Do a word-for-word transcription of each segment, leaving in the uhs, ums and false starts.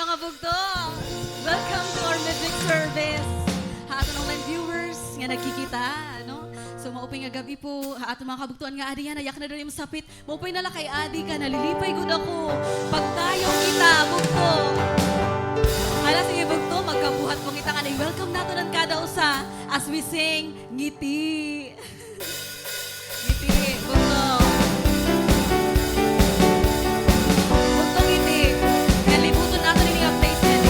Mga bugto, welcome to our midweek service. Ha aton online viewers nga nagkikita, no? So, maupay nga gab-i po ha aton mga kabugtoan nga adi yana, yakan na daw imo sapit. Maupay na la kay adi ka, nalilipay gud ako. Pagtayo kita, bugto. Hala, sige, bugto, magkabuhat po kita nga i-welcome naton an kada usa as we sing Ngiti. Ngiti, bugto. Bugto, ngiti. Kaya libuton naton ini nga place yana.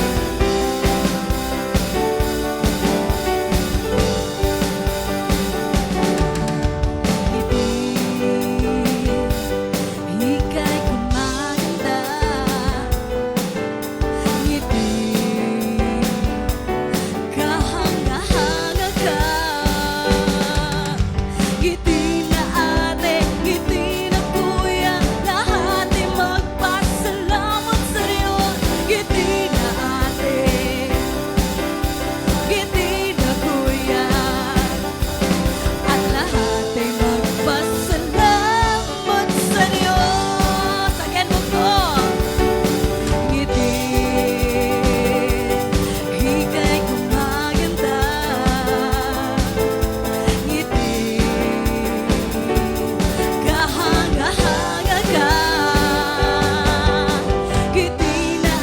Ngiti, ika'y gumaganda. Ngiti, kahanga-hanga ka. Ngiti na ate, ngiti na kuya, lahat ay magpasalamat sa Diyos. Ngiti na ate, ngiti na kuya, at lahat ay magpasalamat sa Diyos. Again, bugto. Ngiti, ika'y gumaganda. Ngiti, kahanga-hanga ka. Ngiti na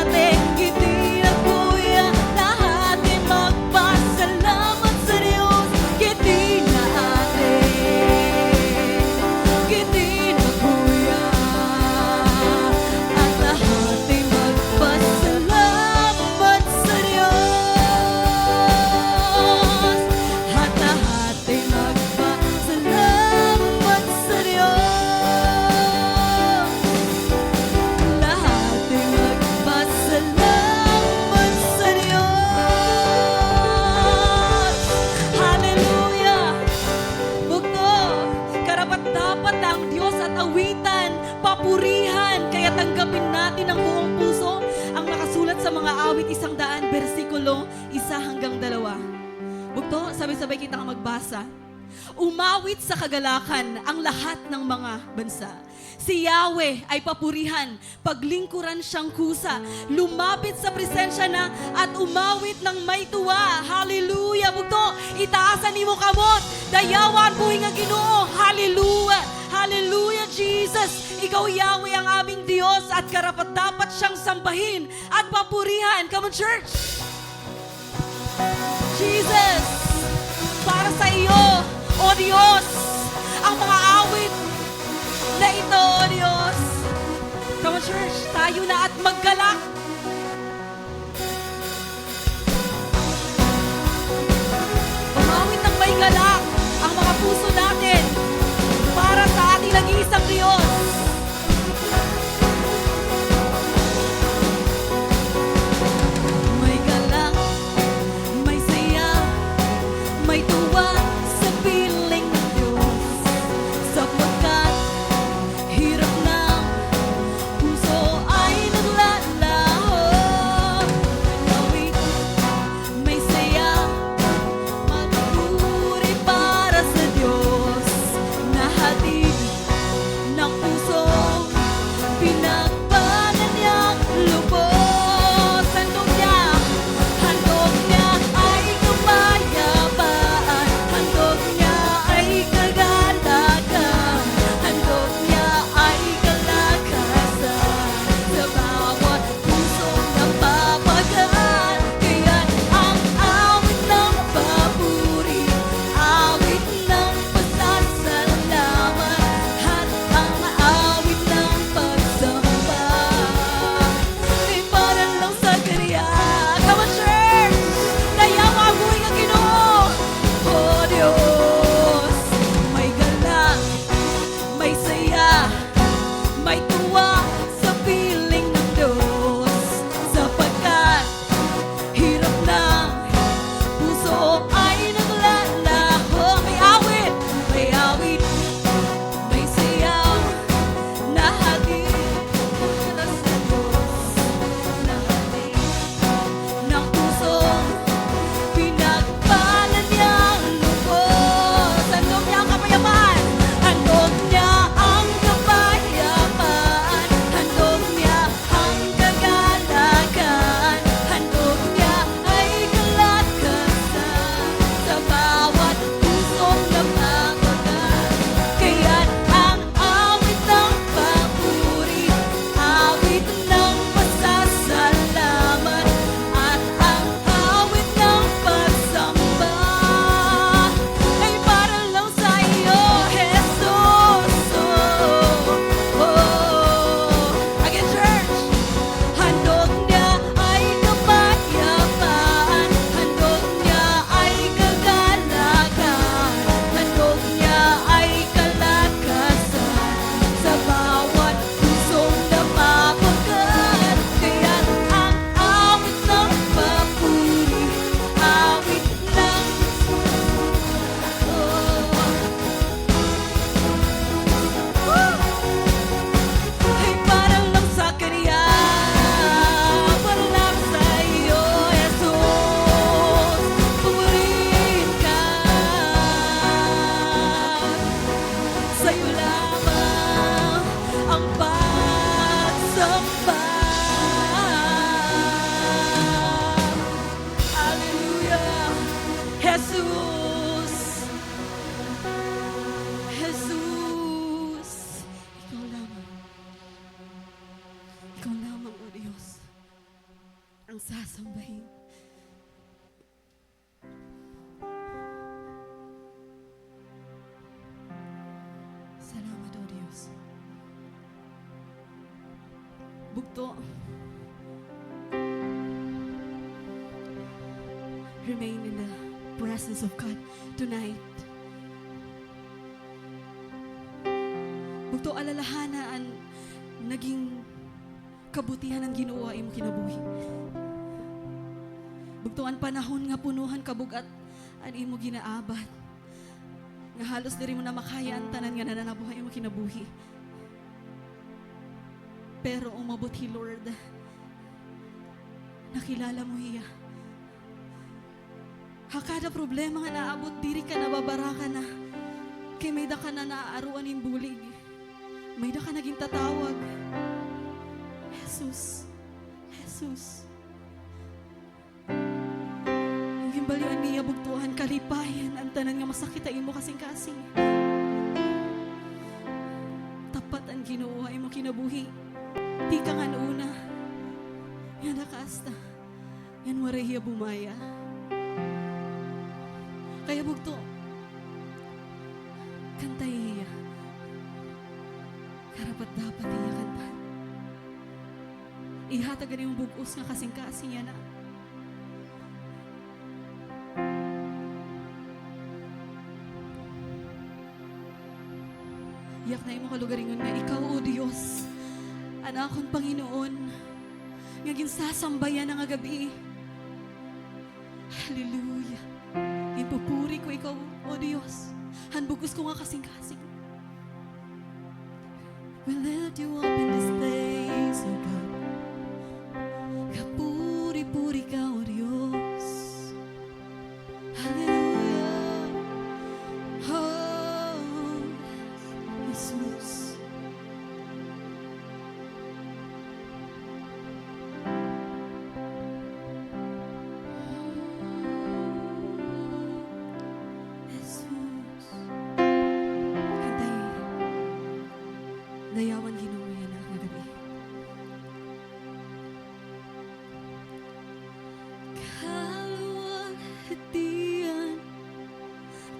ate, ngiti na kuya, lahat ay magpasalamat sa Diyos. Ngiti na ate, ngiti na kuya, at lahat ay magpasalamat sa Diyos. At lahat ay magpasalamat sa Diyos. Lahat ay magpasalamat sa Diyos. Hallelujah! Bugto, karapat-dapat na ang Diyos at awitan, papurihan, kaya tanggapin natin ng buong puso ang nakasulat sa mga awit isang daan, bersikulo isa hanggang dalawa. Bugto, sabay-sabay kita nga magbasa. Umawit sa kagalakan ang lahat ng mga bansa. Si Yahweh ay papurihan, paglingkuran siyang kusa. Lumapit sa presensya na at umawit ng may tuwa. Hallelujah! Bugto, itaas an imo kamot. Dayawa an buhi nga Ginoo. Hallelujah! Hallelujah, Jesus! Ikaw, Yahweh, ang aming Diyos at karapat-dapat siyang sambahin at papurihan. Come on, church! Jesus, para sa iyo, O Diyos, ang mga awit na ito, O Diyos. Come on, church, tayo na at maggalak. Umawit ng may galak ang mga puso natin para sa ating nag-iisang Diyos. May galak, may saya, may tuwa sa piling ng Diyos, sapagkat hirap ng puso ay naglalakad. Sasambahin. Salamat, O Diyos. Bugto, remain in the presence of God tonight. Bugto, alalahana an naging kabutihan han Ginoo ha imo kinabuhi. Bugto, an panahon nga puno han kabug-at an imo ginaabat, nga halos diri mo na makaya an tanan nga nananabo ha imo kinabuhi. Pero umabot hi Lord. Nakilala mo hiya. Ha kada problema nga naabot, diri ka nababaraka na. Kay may-ada ka na naaaroan hin bulig. May-ada ka na gintatawag. Jesus. Jesus. Ginbal-an niya, bugto, han kalipayan an tanan nga masakit ha imo kasingkasing. Tapat an Ginoo ha imo kinabuhi. Tikang han una. Yana ka hasta. Ngan waray hiya bumaya. Kaya bugto, kantahi hiya. Karapat-dapat hiya kantahi. Ihatag an imo bug-os nga kasingkasing yana. Yakna imo kalugaringon nga ikaw, O Diyos, an akon Panginoon, nga ginsasambayan nga gab-i. Hallelujah. Ginpupuri ko ikaw, O Diyos, han bug-os ko nga kasingkasing. We lift you up in this place, O God. Kapuri-puri ka, O Diyos. Hallelujah. Oh, Jesus. Jesus. Kantahi. Dayawan Ginoo yana nga gab-i. Kaluwalhatian,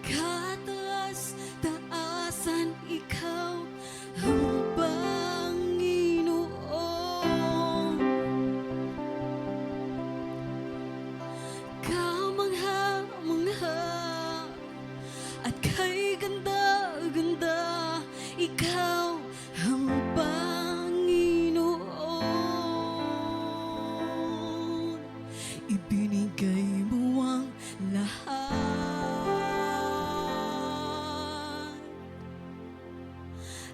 kataas-taasan ikaw, an Panginoon. Kamangha-mangha at kay ganda-ganda, ikaw an Panginoon. Ibinigay mo ang lahat.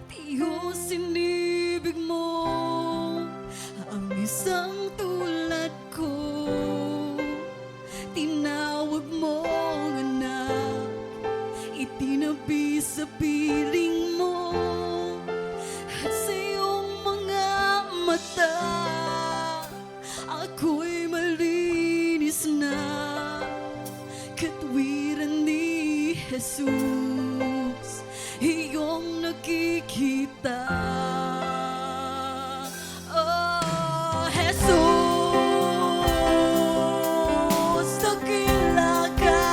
Diyos, inibig mo ang isang tulad ko. Tinawag mo ang anak, itinabi sa piling mo, at sa iyong mga mata, ako'y malinis na, katwiran ni Jesus, iyong nakikita. Oh, Jesus, dakila ka,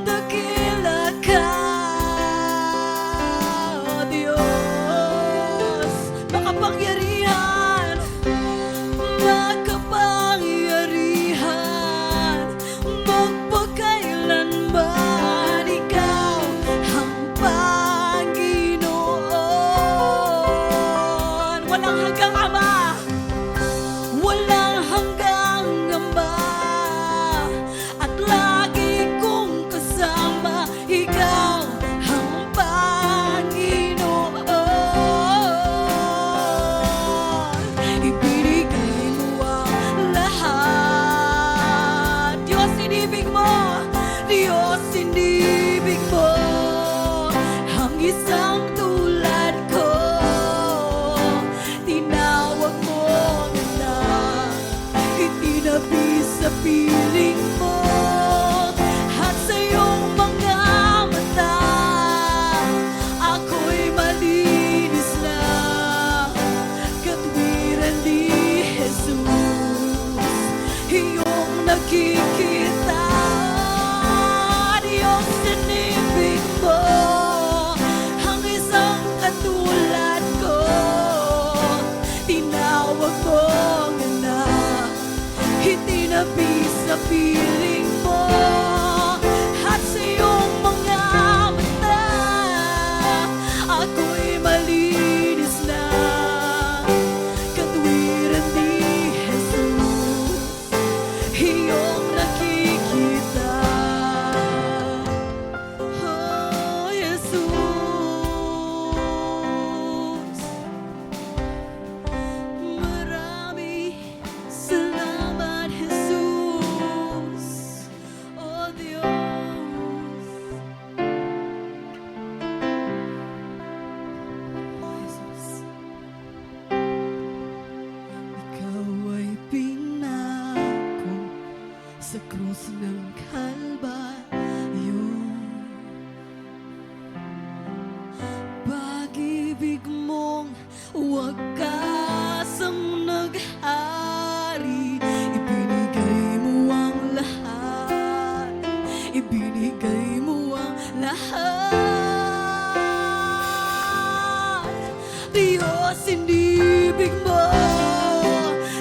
dakila ka. piling mo, at sa iyong mga mata, ako'y malinis na. Katwiran ni Jesus, iyong nakikita. Oh, Jesus. Marami salamat, Jesus. Oh, Diyos. Jesus. Ikaw ay pinako sa krus ng Kalbaryo. Pag-ibig mong wakas ang naghari, ibinigay mo ang lahat, ibinigay mo ang lahat. Diyos, inibig mo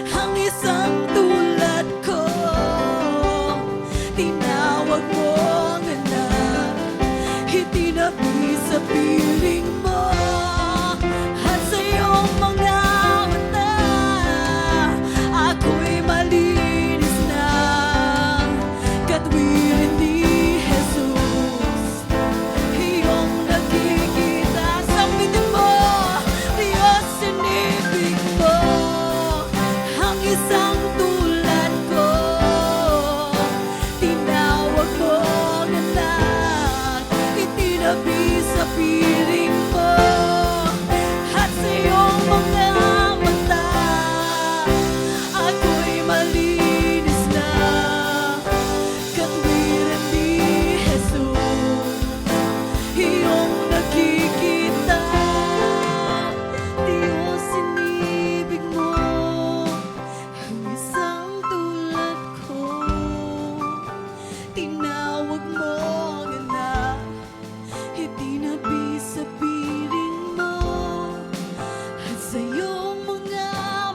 ang isang tulad ko. Tinawag mo ang anak, itinabi sa piling mo. At sa iyong mga mata, ako'y malinis na. Katwiran ni Jesus, iyong nakikita. Sambitin mo, Diyos, inibig mo ang isang tulad ko. Tinawag mo ang anak, itinabi sa piling mo. At sa iyong mga mata, ako'y malinis na. Katwiran ni Jesus, iyong nakikita. Diyos, inibig mo ang isang tulad ko. Tinawag mo ang anak, itinabi sa piling mo. At sa iyong mga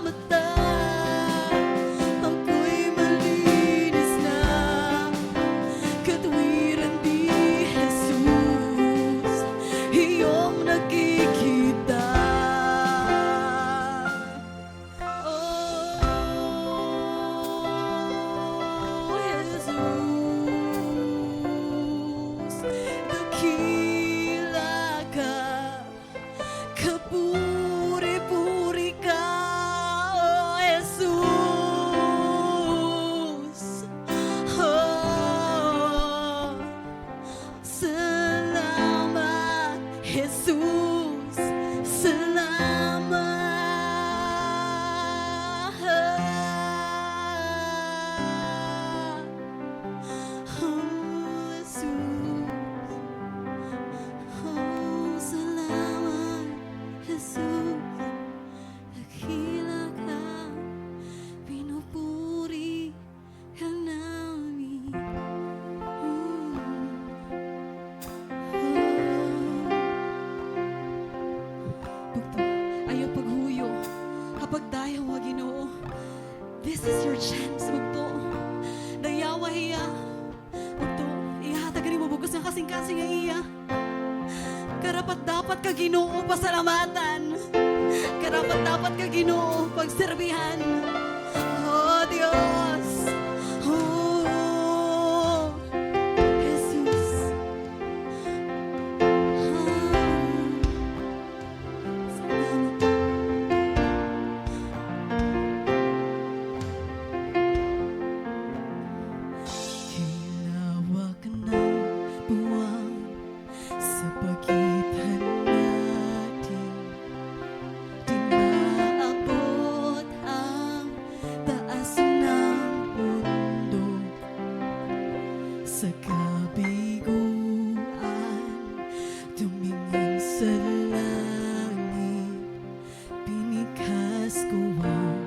mata, ako'y malinis na. Katwiran ni Jesus, iyong nakikita. Oh, Jesus, dakila ka, kapuri-puri ka, oh, Jesus. Oh. Salamat, Jesus. Salamat. Oh, Jesus. Oh, salamat, Jesus. Dakila ka, pinupuri ka namin. Mm. Oh. Bugto, ayaw paghuyo. Ha pagdayaw ha Ginoo. This is your chance, bugto. Dayawa hiya. Bugto, ihatag an imo bug-os nga kasingkasing ha iya. Karapat-dapat ka Ginoo pasalamatan. Karapat-dapat ka Ginoo pagserbihan. Oh, Diyos. Oh, Jesus. Ah. Salamat. Hilawak ng buwan sa pagitan natin, di maabot ang taas ng bundok. Sa kabiguan, tumingin sa langit, pinikas ko ang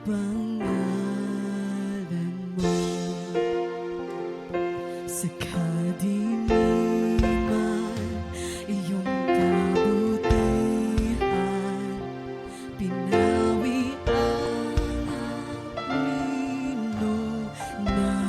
pangalan mo. Sa kadiliman, iyong kabutihan, pinawi ang anino na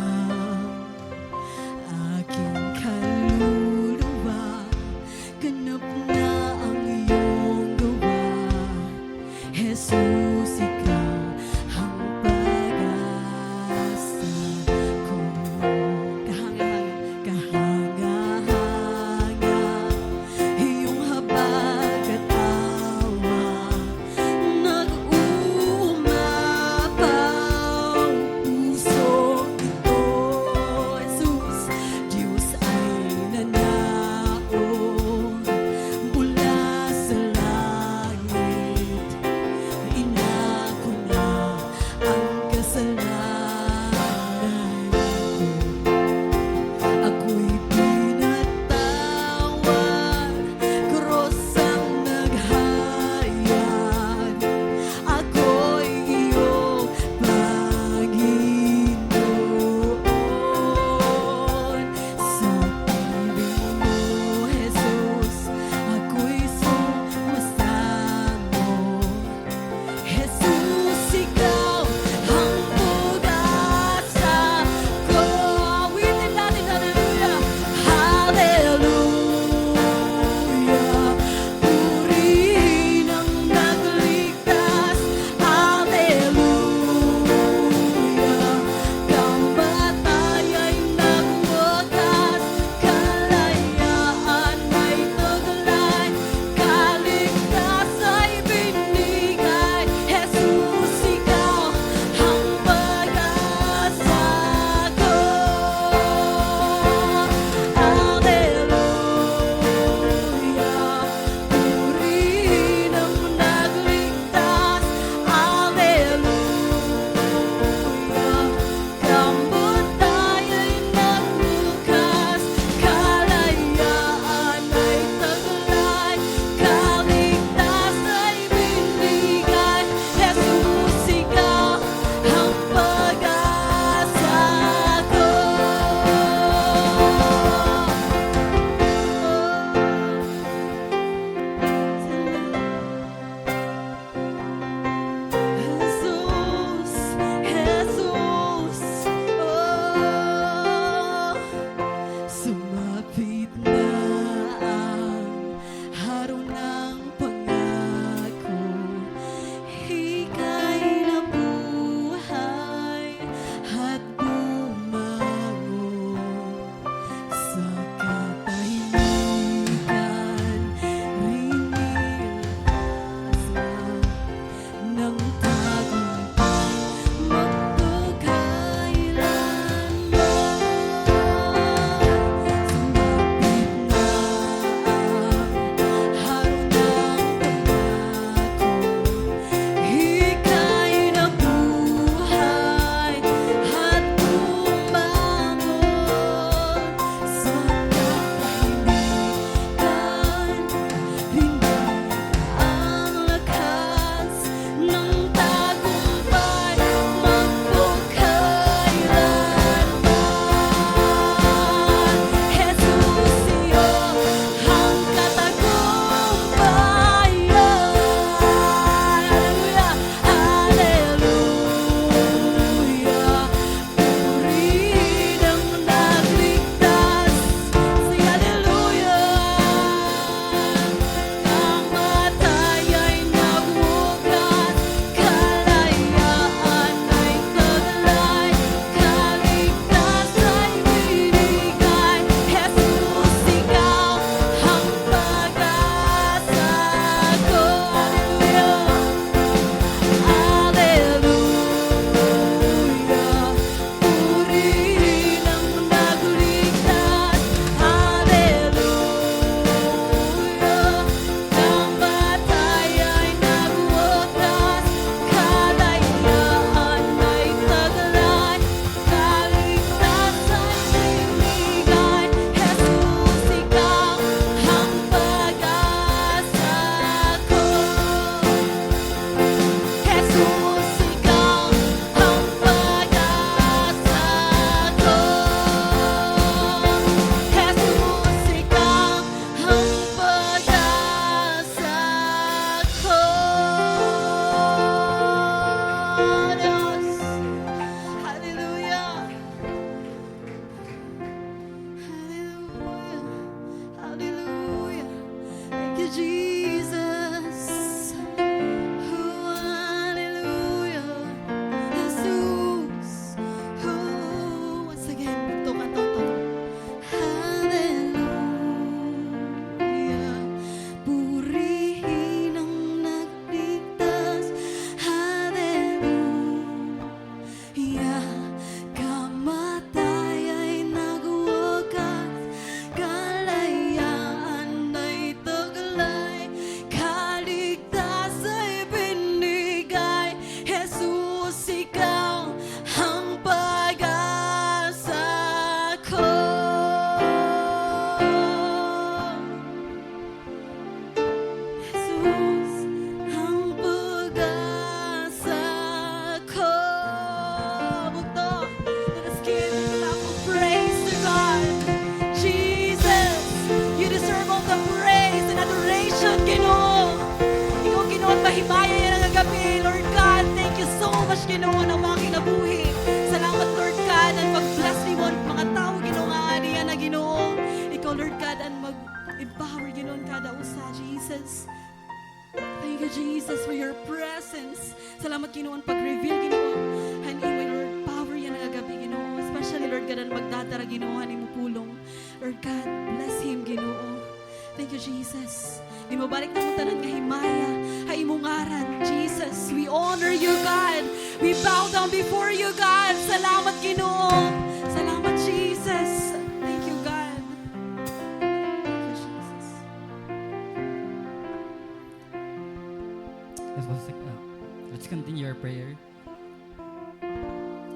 Salamat, Ginoo, an pag-reveal, Ginoo, han imo, Lord, power yana nga gab-i, Ginoo. Especially, Lord God, an magdadara, Ginoo, han imo pulong. Lord God, bless him, Ginoo. Thank you, Jesus. Ginmabalik namon tanan nga himaya ha imo ngaran, Jesus. We honor you, God. We bow down before you, God. Salamat, Ginoo. Salamat, Jesus. Thank you, God. Thank you, Jesus. Let's, let's, uh, let's continue our prayer.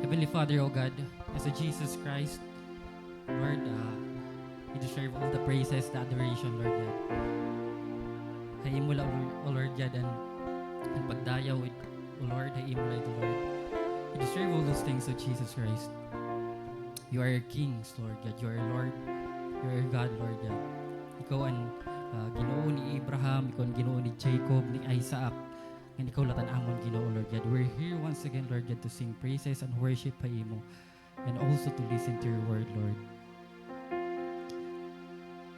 Heavenly Father, O God, as a Jesus Christ, Lord, uh, you deserve all the praises, the adoration, Lord God. Ha imo la, O Lord God, an, an pagdayaw, O Lord, ha imo la ito, Lord. You deserve all those things, O Jesus Christ. You are our kings, Lord God. You are our Lord. You are our God, Lord God. Ikaw an, ah, Ginoo ni Abraham, ikaw an Ginoo ni Jacob, ni Isaac. Ngan ikaw la it amon Ginoo, Lord God. We're here once again, Lord God, to sing praises and worship ha imo, and also to listen to your word, Lord.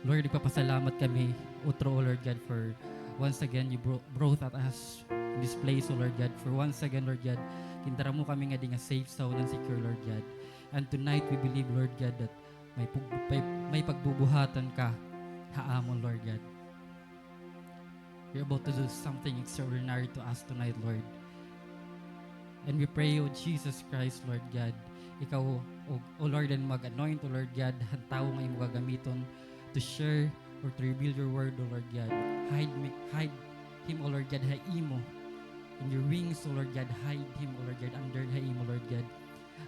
Lord, nagpapasalamat kami, utro, O Lord God, for once again you bro-, brought at us in this place, O Lord God. For once again, Lord God, gindara mo kami ngadi nga safe, sound, and secure, Lord God. And tonight, we believe, Lord God, that may pug-, may, may pagbubuhatan ka ha amon, Lord God. You're about to do something extraordinary to us tonight, Lord. And we pray, O Jesus Christ, Lord God, ikaw, O, O Lord, an mag-anoint, O Lord God, han tawo nga imo gagamiton to share or to reveal your word, O Lord God. Hide me, hide him, O Lord God, ha imo. In your wings, O Lord God, hide him, O Lord God, under ha imo, Lord God.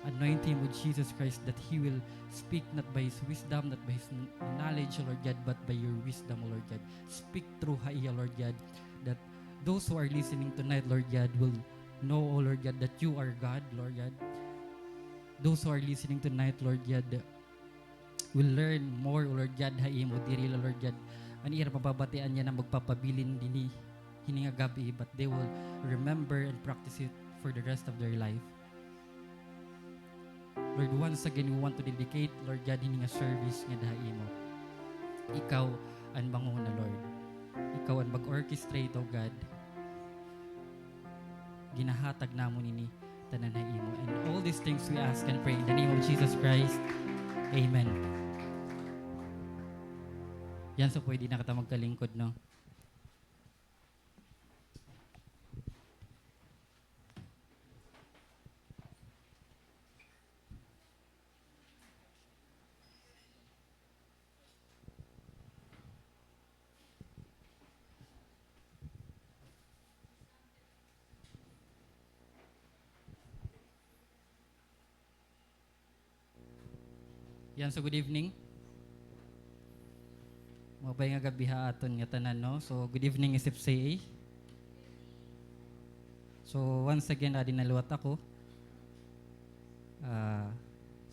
Anoint him with Jesus Christ, that he will speak not by his wisdom, not by his kn-, knowledge, O Lord God, but by your wisdom, O Lord God. Speak through ha iya, Lord God, that those who are listening tonight, Lord God, will know, O Lord God, that you are God, Lord God. Those who are listening tonight, Lord God, will learn more, O Lord God, ha imo. Diri la, Lord God, an ira pababatian yana magpapabilin dinhi hini nga gab-i, but they will remember and practice it for the rest of their life. Lord, once again, we want to dedicate, Lord God, hini nga service ngada ha imo. Ikaw an manguna, Lord. Ikaw an mag-orchestrate, O God. Ginahatag namon ini tanan ha imo. And all these things we ask and pray in the name of Jesus Christ. Amen. Yan, so pwede na kita magkalingkod, no? Yan, so good evening. Maupay nga gab-i ha aton ngatanan, no? So, good evening, S F C A. So, once again, adi na liwat ako. Ah,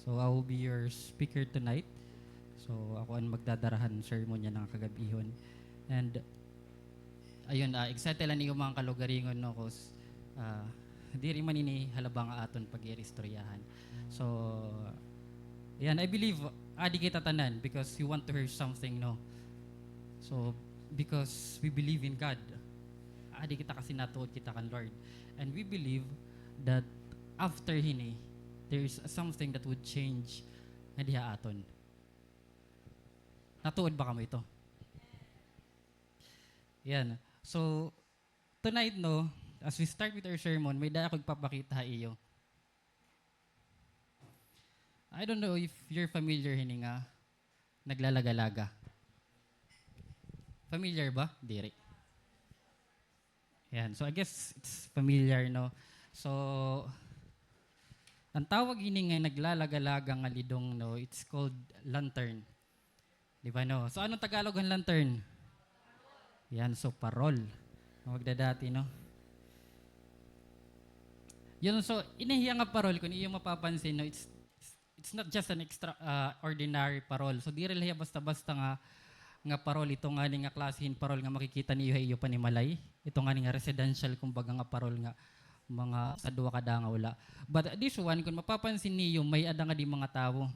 so, I will be your speaker tonight. So, ako an magdadara han sermon yana nga kagab-ihon. And, ayun, ah, excited la niyo mga kalugaringon, no, 'cause, ah, diri man ini halaba nga aton pag-iristoryahan. So, yan, I believe, adi kita tanan because you want to hear something, no? So, because we believe in God, adi kita kasi natuod kita kan Lord. And we believe that after hini, there is something that would change ngadi ha aton. Natuod ba kamo ito? Yan. So, tonight, no, as we start with our sermon, may-ada ako igpapakita ha iyo. I don't know if you're familiar hini nga naglalaga-laga. Familiar ba? Diri. Yan. So, I guess it's familiar, no? So, an tawag hini nga naglalaga-laga nga lidong, no, it's called lantern. Di ba, no? So, anong Tagalog han lantern? Yan, so parol. Magdadati, no? Yun, so, ini hiya nga parol, kung iyo mapapansin, no, it's, it's not just an extra, ah, ordinary parol. So, diri la hiya basta-basta nga, nga parol, ito ngani nga klase hin parol nga makikita niyo ha iyo panimalay. Ito ngani nga residential, kumbaga, nga parol nga mga sa duha ka dangaw la. But this one, kung mapapansin niyo, may-ada ngadi mga tawo.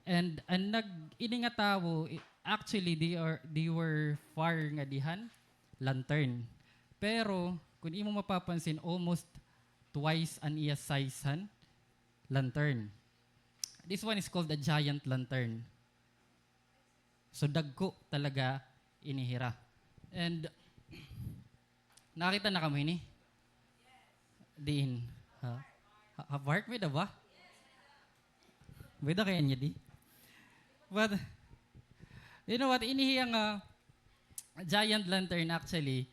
And an nag-, ini nga tawo, i-, actually, they are, they were far ngadi han lantern. Pero, kung imo mapapansin, almost twice an iya size han lantern. This one is called a giant lantern. So, dagko talaga ini hira. And, nakakita na kamo hini? Diin? Ha? Ha, ha park? May-ada ba? May-ada kay niya di? But, you know what? Ini hiya nga giant lantern actually,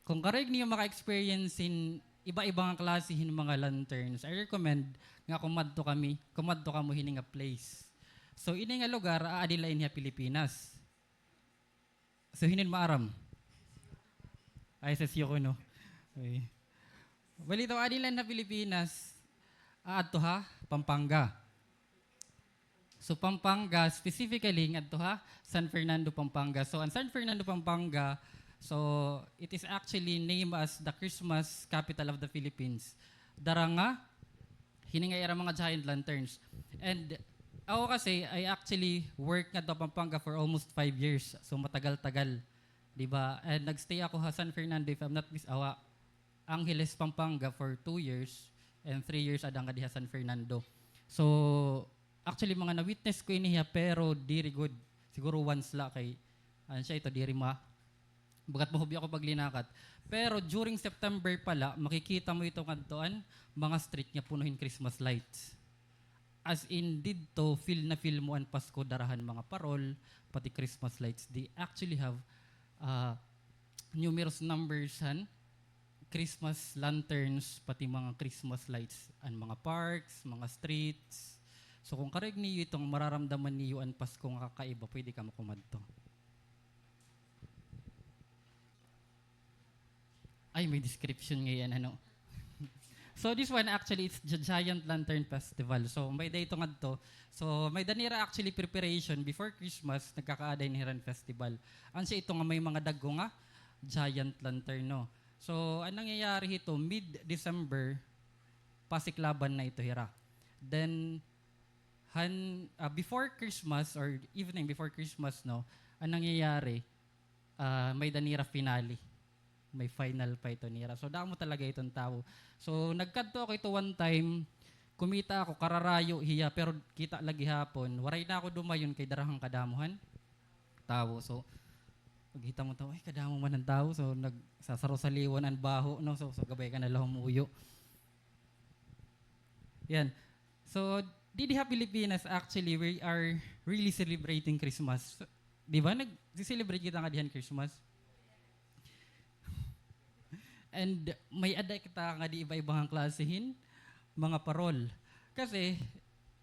kon karuyag niyo maka-experience hin iba-iba nga klase hin mga lanterns, I recommend nga kumadto kami, kumadto kamo hini nga place. So, ini nga lugar, aadi la ini ha Pilipinas. So, hin-o it maaram? Ay, sa siyo ko, no? Ay. Bali, ito, aadi la ini ha Pilipinas, aadto ha Pampanga. So, Pampanga, specifically, ngadto ha San Fernando, Pampanga. So, an San Fernando, Pampanga, so, it is actually named as the Christmas capital of the Philippines. Dara nga, hini nga ira mga giant lanterns. And ako kasi, I actually work ngadto Pampanga for almost five years. So, matagal-tagal. Di ba? And nagstay ako ha San Fernando, if I'm not mis-, awa, Angeles, Pampanga for two years and three years ada nga diha San Fernando. So, actually, mga na-witness ko ini hiya, pero diri gud. Siguro once la kay, ano siya ito, diri ma-, bagat mahubi ako paglinakat. Pero during September pala, makikita mo ito ngadto an mga street nga puno hin Christmas lights. As in, didto, feel na feel mo an Pasko, dara han mga parol, pati Christmas lights. They actually have, ah, numerous numbers han Christmas lanterns, pati mga Christmas lights, an mga parks, mga streets. So, kon karuyag niyo ito nga mararamdaman niyo an Pasko nga kakaiba, pwede kamo kumadto. Ay, may description ngay-an, ano. So, this one, actually, it's the Giant Lantern Festival. So, may-ada ito ngadto. So, may-ada nira actually preparation before Christmas, nagkakaada hira hin festival. An siya ito nga may mga dagko nga giant lantern, no. So, an nangyayari hito, mid-December, pasiklaban na ito hira. Then, han-, ah, before Christmas or evening before Christmas, no, an nangyayari, ah, may-ada nira finale. May final pa ito nira. So, damo talaga iton tawo. So, nagkadto ako ito one time, kumita ako, kararayo hiya, pero kita la gihapon. Waray na ako dumayon kay dara han kadamo han tawo. So, paghita mo tawo, ay, kadamo man han tawo. So, nagsasaro-saliwan an baho, no? So, so, gabay ka na la humuyo. Yan. So, didi ha Pilipinas, actually, we are really celebrating Christmas. Di ba? Nagse-celebrate kita ngadi han Christmas. And may-ada kita ngadi iba-iba nga klase hin mga parol. Kasi,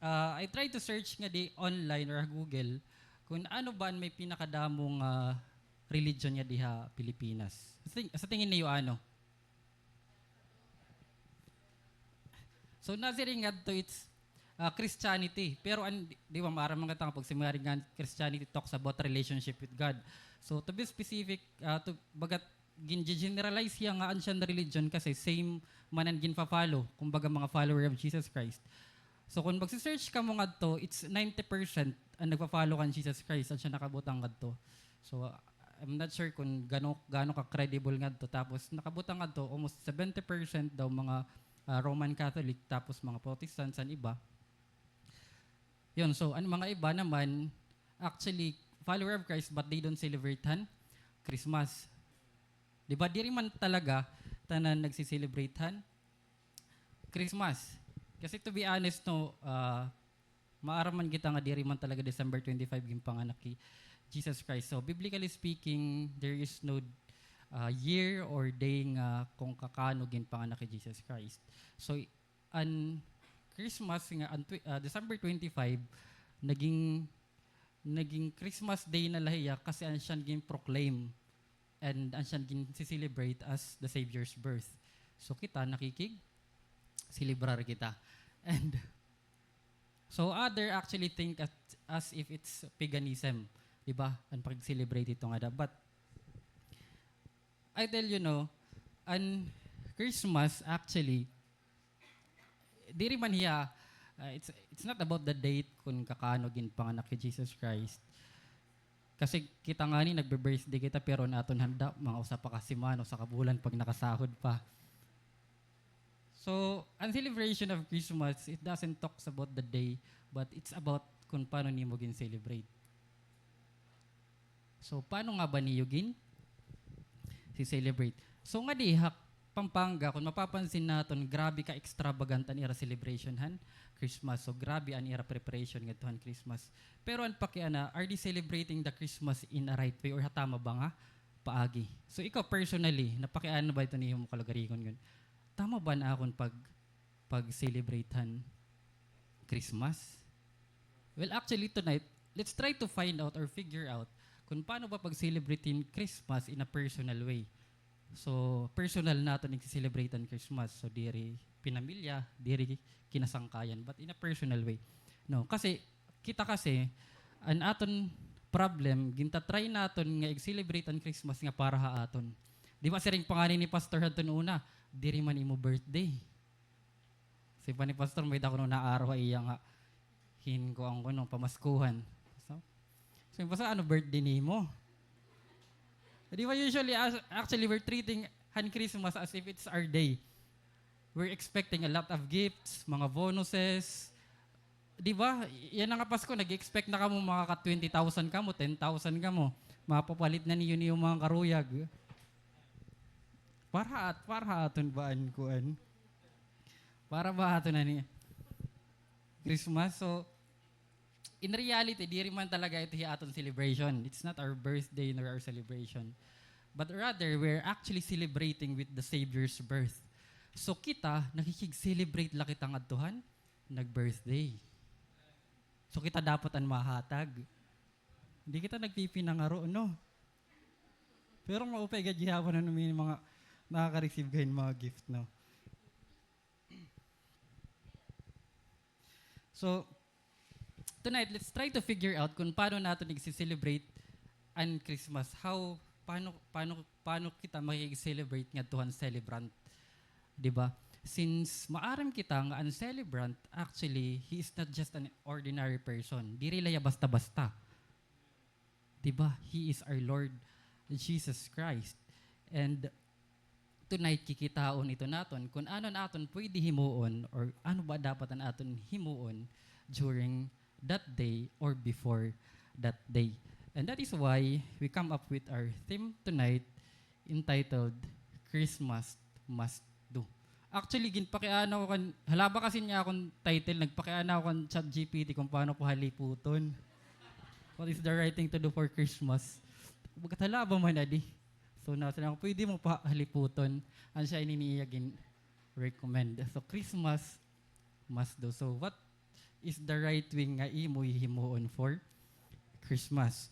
ah, I try to search ngadi online or ha Google kon ano ba an may pinakadamo nga religion ngadi ha Pilipinas. Sa ting-, sa tingin niyo, ano? So, nasiring ngadto, it's, ah, Christianity. Pero an, di ba, maaram man kita nga pag sinabi nga Christianity talks about relationship with God. So, to be specific, ah, to, bagat gin-generalize hiya nga an siya nga religion kasi same man an ginfa-follow, kumbaga, mga follower of Jesus Christ. So, kon magse-search kamo ngadto, it's ninety percent an nagfa-follow kan Jesus Christ, an siya nakabutang ngadto. So, I'm not sure kon gaano, gaano ka-credible ngadto. Tapos, nakabutang ngadto, almost seventy percent daw mga, ah, Roman Catholic, tapos mga Protestants, an iba. Yun, so, an mga iba naman, actually, follower of Christ, but they don't celebrate han Christmas. Di ba? Diri man talaga tanan nagse-celebrate han Christmas. Kasi to be honest, no, ah, maaram man kita nga diri man talaga December twenty-five ginpanganak hi Jesus Christ. So, biblically speaking, there is no, ah, year or day nga kon kakano ginpanganak hi Jesus Christ. So, an Christmas nga, an twe-, ah, December twenty-five, naging, naging Christmas Day na la hiya kasi an siya gin-proclaim and an siya gin-celebrate as the Savior's birth. So, kita nakikig-celebrar kita. And so, other actually think as, as if it's paganism, di ba? An pag-celebrate ito ngada. But I tell you, no, an Christmas, actually, diri man hiya, ah, it's, it's not about the date kon kakano ginpanganak hi Jesus Christ. Kasi kita ngani, nagbe-birthday kita, pero an aton handa, mga usa pa ka semana, usa ka bulan, pag nakasahod pa. So, an celebration of Christmas, it doesn't talks about the day, but it's about kun paano nimo gin-celebrate. So, paano nga ba niyo gin-celebrate? So, ngadi ha Pampanga, kun mapapansin naton, grabe ka extravagant an ira celebration han Christmas. So, grabe an ira preparation ngadto han Christmas. Pero an pakiana, are they celebrating the Christmas in a right way or ha tama ba nga paagi? So, ikaw personally, napakiana ba ito nimo, Kalugarigon, ngan tama ba an akon pag-, pag-celebrate han Christmas? Well, actually, tonight, let's try to find out or figure out kun paano ba pag-celebrate hin Christmas in a personal way. So, personal naton igse-celebrate an Christmas. So, diri pinamilya, diri kinasangkayan, but in a personal way. No, kasi kita kasi, an aton problem, ginta-try naton nga ig-celebrate an Christmas nga para ha aton. Di ba, siring pa ngani ni Pastor hadton una, "Diri man imo birthday." Siring pa ni Pastor, may-ada kuno naaro ha iya nga hin-, kuan kuno, pamaskuhan. So, so, "Pastor, ano birthday nimo?" Di ba, usually, as-, actually, we're treating han Christmas as if it's our day. We're expecting a lot of gifts, mga bonuses. Di ba? Yana nga Pasko, nag-expect na kamo makaka-twenty thousand kamo, ten thousand kamo. Mapapalit na niyo niyo mga karuyag. Para at, para aton ba an kuan? Para ba aton ani Christmas? So, in reality, diri man talaga ito hi aton celebration. It's not our birthday nor our celebration. But rather, we're actually celebrating with the Savior's birth. So, kita, nakikig-celebrate la kita ngadto han nag-birthday. So, kita dapat an mahatag. Di kita nagpipinangaro, no? Pero maupay gad gihapon an may mga nakaka-receive kahin mga gift, no? So, tonight, let's try to figure out kun paano naton igse-celebrate an Christmas. How, paano, paano, paano kita makikig-celebrate ngadto han celebrant? Di ba? Since maaram kita nga an celebrant, actually, he is not just an ordinary person. Diri la hiya basta-basta. Di ba? He is our Lord Jesus Christ. And tonight, kikitaon ito naton kun ano an aton pwede himuon or ano ba dapat an aton himuon during that day or before that day. And that is why we come up with our theme tonight entitled Christmas Must Do. Actually, ginpakiana ko kan, halaba kasi niya akon title, nagpakiana ako kan ChatGPT kung paano pahaliputon. What is the right thing to do for Christmas? Bagat halaba man adi. So, nasiring ako, pwede mo pahaliputon. An siya ini niya gin-recommend. So, Christmas must do. So, what is the right thing nga imo hihimuon for Christmas?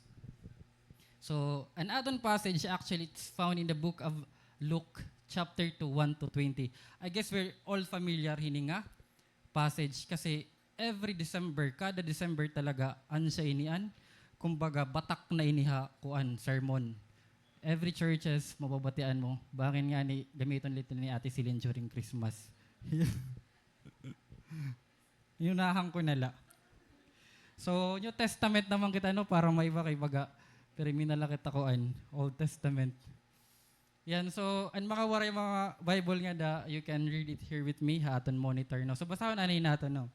So, an aton passage, actually, it's found in the book of Luke, chapter two, one to twenty. I guess we're all familiar hini nga passage kasi every December, kada December talaga, an siya ini an, kumbaga, batak na ini ha, kuan, sermon. Every churches, mababatian mo. Bangin ngani, gamiton la ito ni Ate Celine during Christmas. Inunahan ko na la. So, New Testament naman kita, no, para maiba kay baga, pero may nalakit ako an Old Testament. Yan, so, an mga waray mga Bible ngada, you can read it here with me, ha aton monitor, no? So, basahon anay naton, no?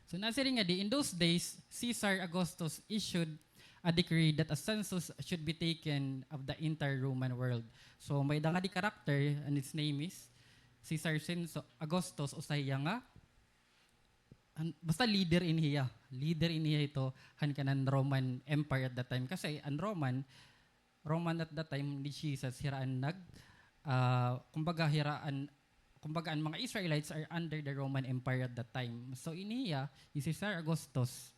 So, nasiring ngadi, in those days, Caesar Augustus issued a decree that a census should be taken of the entire Roman world. So, may-ada ngadi character, and its name is Caesar Censo-, Augustus, usa hiya nga, an-, basta leader ini hiya. Leader ini hiya ito, han kanan Roman Empire at that time. Kasi, an Roman, Roman at that time ni Jesus, hira an nag-, ah, kumbaga, hira an, kumbaga, an mga Israelites are under the Roman Empire at that time. So, ini hiya, hi Caesar Augustus,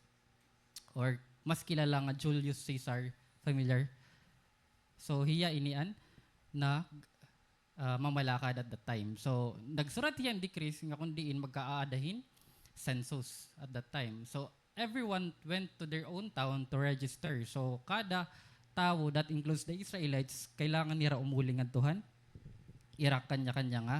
or mas kilala nga Julius Caesar, familiar? So, hiya ini an nag-, ah, mamalakad at that time. So, nagsurat hiya hin decrees nga kun diin magkaaada hin census at that time. So, everyone went to their own town to register. So, kada tawo, that includes the Israelites, kailangan nira umuli ngadto han ira kanya-kanya nga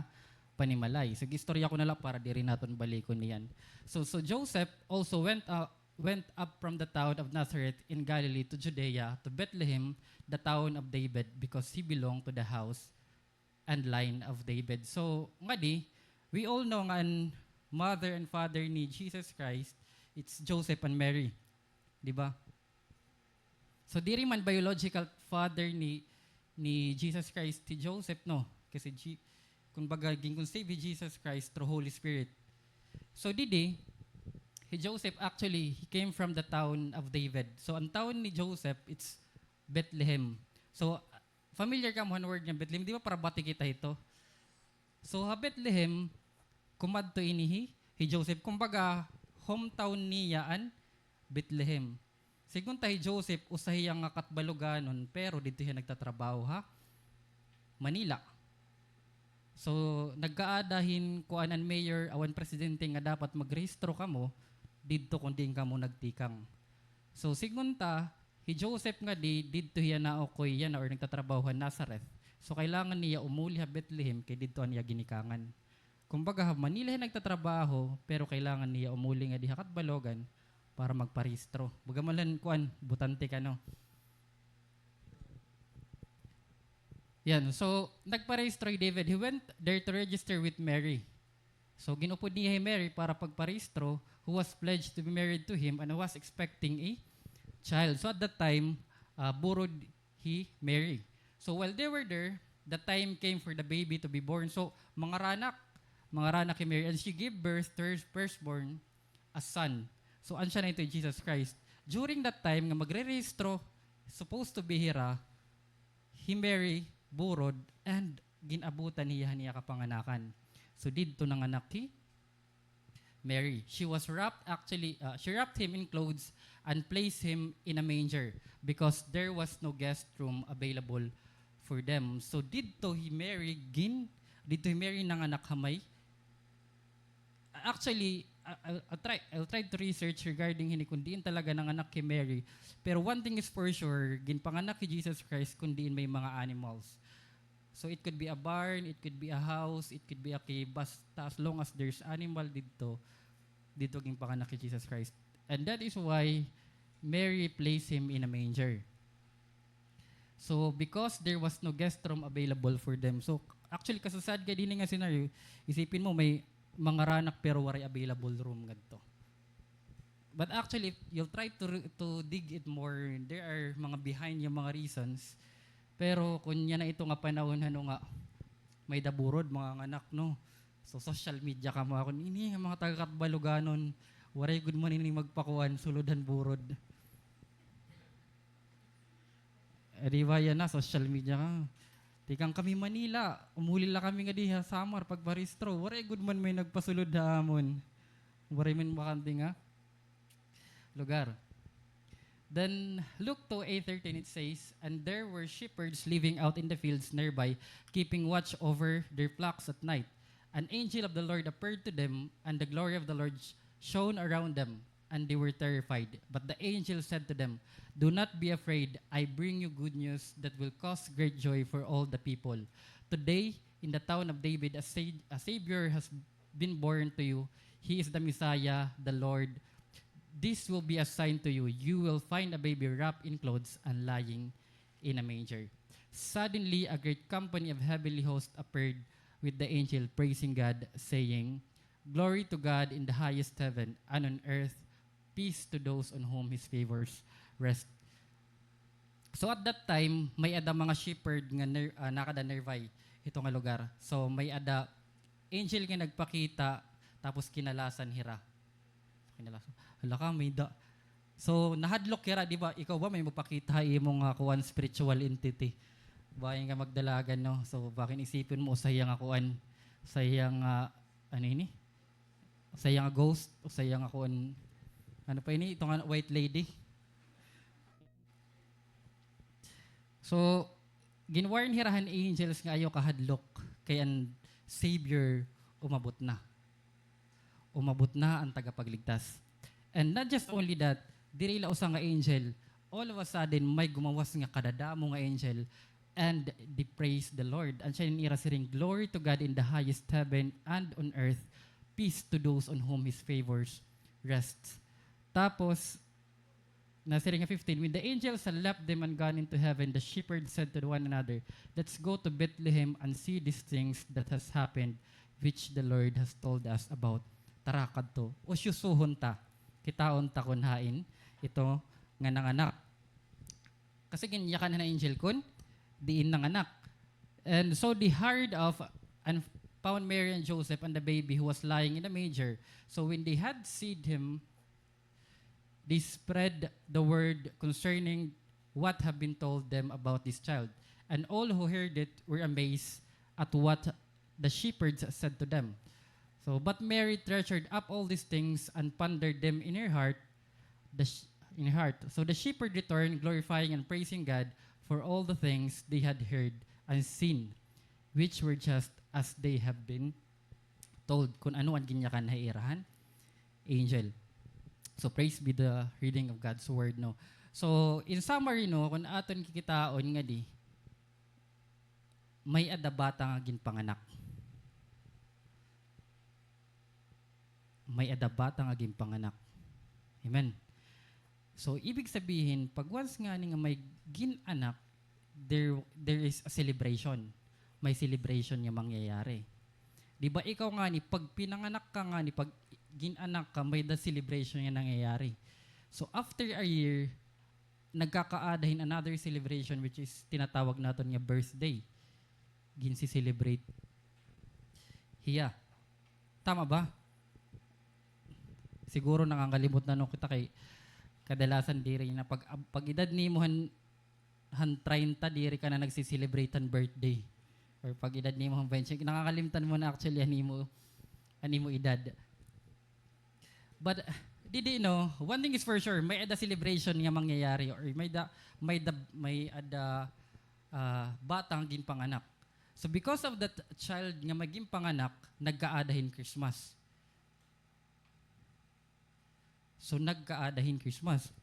panimalay. So, gistorya ko na la para diri naton balikon niyan. So, so Joseph also went, uh, went up from the town of Nazareth in Galilee to Judea, to Bethlehem, the town of David, because he belonged to the house and line of David. So, ngadi, We all know nga an mother and father ni Jesus Christ, it's Joseph and Mary. Di ba? So, diri man biological father ni, ni Jesus Christ hi Joseph, no? Kasi G-, kumbaga, ginconceive hi Jesus Christ through Holy Spirit. So, didi, hi Joseph, actually, he came from the town of David. So, an town ni Joseph, it's Bethlehem. So, familiar kamo han word nga Bethlehem? Di ba, para bati kita hito? So, ha Bethlehem, kumadto ini hi, hi Joseph. Kumbaga, hometown niya an Bethlehem. Sigon ta hi Joseph, usa hiya nga Catbaloganon, pero didto hiya nagtatrabaho ha Manila. So, nagkaada hin kuan an mayor, aw an presidente nga dapat magrehistro kamo didto kon diin kamo nagtikang. So, sigon ta, hi Joseph ngadi, didto hiya naukoy yana or nagtatrabaho ha Nazareth. So, kailangan niya umuli ha Bethlehem kay didto an iya ginikangan. Kumbaga, ha Manila hiya nagtatrabaho, pero kailangan niya umuli ngadi ha Catbalogan para magparehistro. Baga man la kuan, botante ka, no? Yan, so, nagparehistro hi David. He went there to register with Mary. So, gin-upod niya hi Mary para pagparehistro, who was pledged to be married to him and was expecting a child. So, at that time, ah, burod hi Mary. So, while they were there, the time came for the baby to be born. So, mangaranak, mangaranak hi Mary, and she gave birth to her firstborn, a son. So, an siya na ito hi Jesus Christ. During that time nga magrerehistro, supposed to be hira, hi Mary burod and gin-abutan hiya han iya kapanganakan. So, didto nanganak hi Mary. She was wrapped, actually, uh, she wrapped him in clothes and placed him in a manger because there was no guest room available for them. So, didto hi Mary gin-, didto hi Mary nanganak ha may Actually, I, I, I try, I tried to research regarding hini kon diin talaga nanganak hi Mary. Pero one thing is for sure, ginpanganak hi Jesus Christ kon diin may mga animals. So it could be a barn, it could be a house, it could be a cave, basta as long as there's animal didto, didto ginpanganak hi Jesus Christ. And that is why Mary placed him in a manger. So, because there was no guest room available for them. So, actually, kasasad kay dinhi nga scenario, isipin mo, may mangaranak pero waray available room ngadto. But actually, if you'll try to re-, to dig it more, there are mga behind nga mga reasons. Pero kun yana ito nga panahon, ano nga, may-ada burod, manganganak, no? So, social media kamo, ako, ini nga mga taga-Catbaloganon, waray gud man ini magpakuan, sulod han burod. Eh, di ba yana, social media ka. Tikang kami Manila, umuli la kami ngadi ha Samar, pagparehistro. Waray gud man may nagpasulod ha amon. Waray man bakante nga lugar. Then, Luke two eight thirteen, it says, "And there were shepherds living out in the fields nearby, keeping watch over their flocks at night. An angel of the Lord appeared to them, and the glory of the Lord sh-, shone around them, and they were terrified. But the angel said to them, 'Do not be afraid. I bring you good news that will cause great joy for all the people. Today, in the town of David, a sa-, a Savior has been born to you. He is the Messiah, the Lord. This will be a sign to you. You will find a baby wrapped in clothes and lying in a manger.'" Suddenly, a great company of heavenly hosts appeared with the angel, praising God, saying, "Glory to God in the highest heaven, and on earth, peace to those on whom his favors rest." So, at that time, may-ada mga shepherd nga ner-, ah, nakada nearby hito nga lugar. So, may-ada angel nga nagpakita, tapos kinalasan hira. Kinalasan. Hala ka, may da-, so, nahadlok hira, di ba? Ikaw ba may magpakita ha imo nga kuan, spiritual entity? Bahin ka magdalagan, no? So, bakin isipin mo, usa hiya nga kuan, usa hiya nga, ano ini? Usa hiya nga ghost, usa hiya nga kuan, ano pa ini? Ito nga white lady. So, gin-warn hira han angels nga ayaw kahadlok kay an Savior umabot na. Umabot na an tagapagligtas. And not just only that, diri la usa nga angel, all of a sudden, may gumawas nga kadadamo nga angel, and they praise the Lord. An siya ira siring, "Glory to God in the highest heaven, and on earth, peace to those on whom His favors rests." Tapos, nasiring ha fifteen, "When the angels had left them and gone into heaven, the shepherds said to one another, 'Let's go to Bethlehem and see these things that has happened, which the Lord has told us about. Tara kadto, usyosohon ta, kitaon ta kon hain ito nga nanganak. Kasi ginyakan han angel kon diin nanganak. And so they hurried off and found Mary and Joseph and the baby who was lying in a manger. So when they had seen him, they spread the word concerning what had been told them about this child. And all who heard it were amazed at what the shepherds said to them. So, but Mary treasured up all these things and pondered them in her heart, the sh-, in her heart. So the shepherd returned, glorifying and praising God for all the things they had heard and seen, which were just as they have been told, kun ano an ginyakan ha ira han angel. So praise be the reading of God's word, no. So in summary, no, kun aton kikitaon ngadi, may-ada bata nga ginpanganak. May-ada bata nga ginpanganak. Amen. So, ibig sabihin, pag once ngani nga may gin-anak, there, there is a celebration. May celebration nga mangyayari. Di ba, ikaw ngani, pag pinanganak ka ngani, pag gin-anak ka, may-ada celebration nga nangyayari. So, after a year, nagkakaada hin another celebration, which is tinatawag naton nga birthday. Ginse-celebrate hiya. Tama ba? Siguro nangangalimot na, no, kita kay kadalasan diri na pag, pag edad nimo han, han treinta, diri ka na nagse-celebrate han birthday. Or pag edad nimo han twenty, nakakalimtan mo na actually an imo, an imo edad. But, didi, no, one thing is for sure, may-ada celebration nga mangyayari or may-ada, may-ada, may-ada, ah, bata nga ginpanganak. So because of that child nga may ginpanganak, nagkaada hin Christmas. So nagkaada hin Christmas.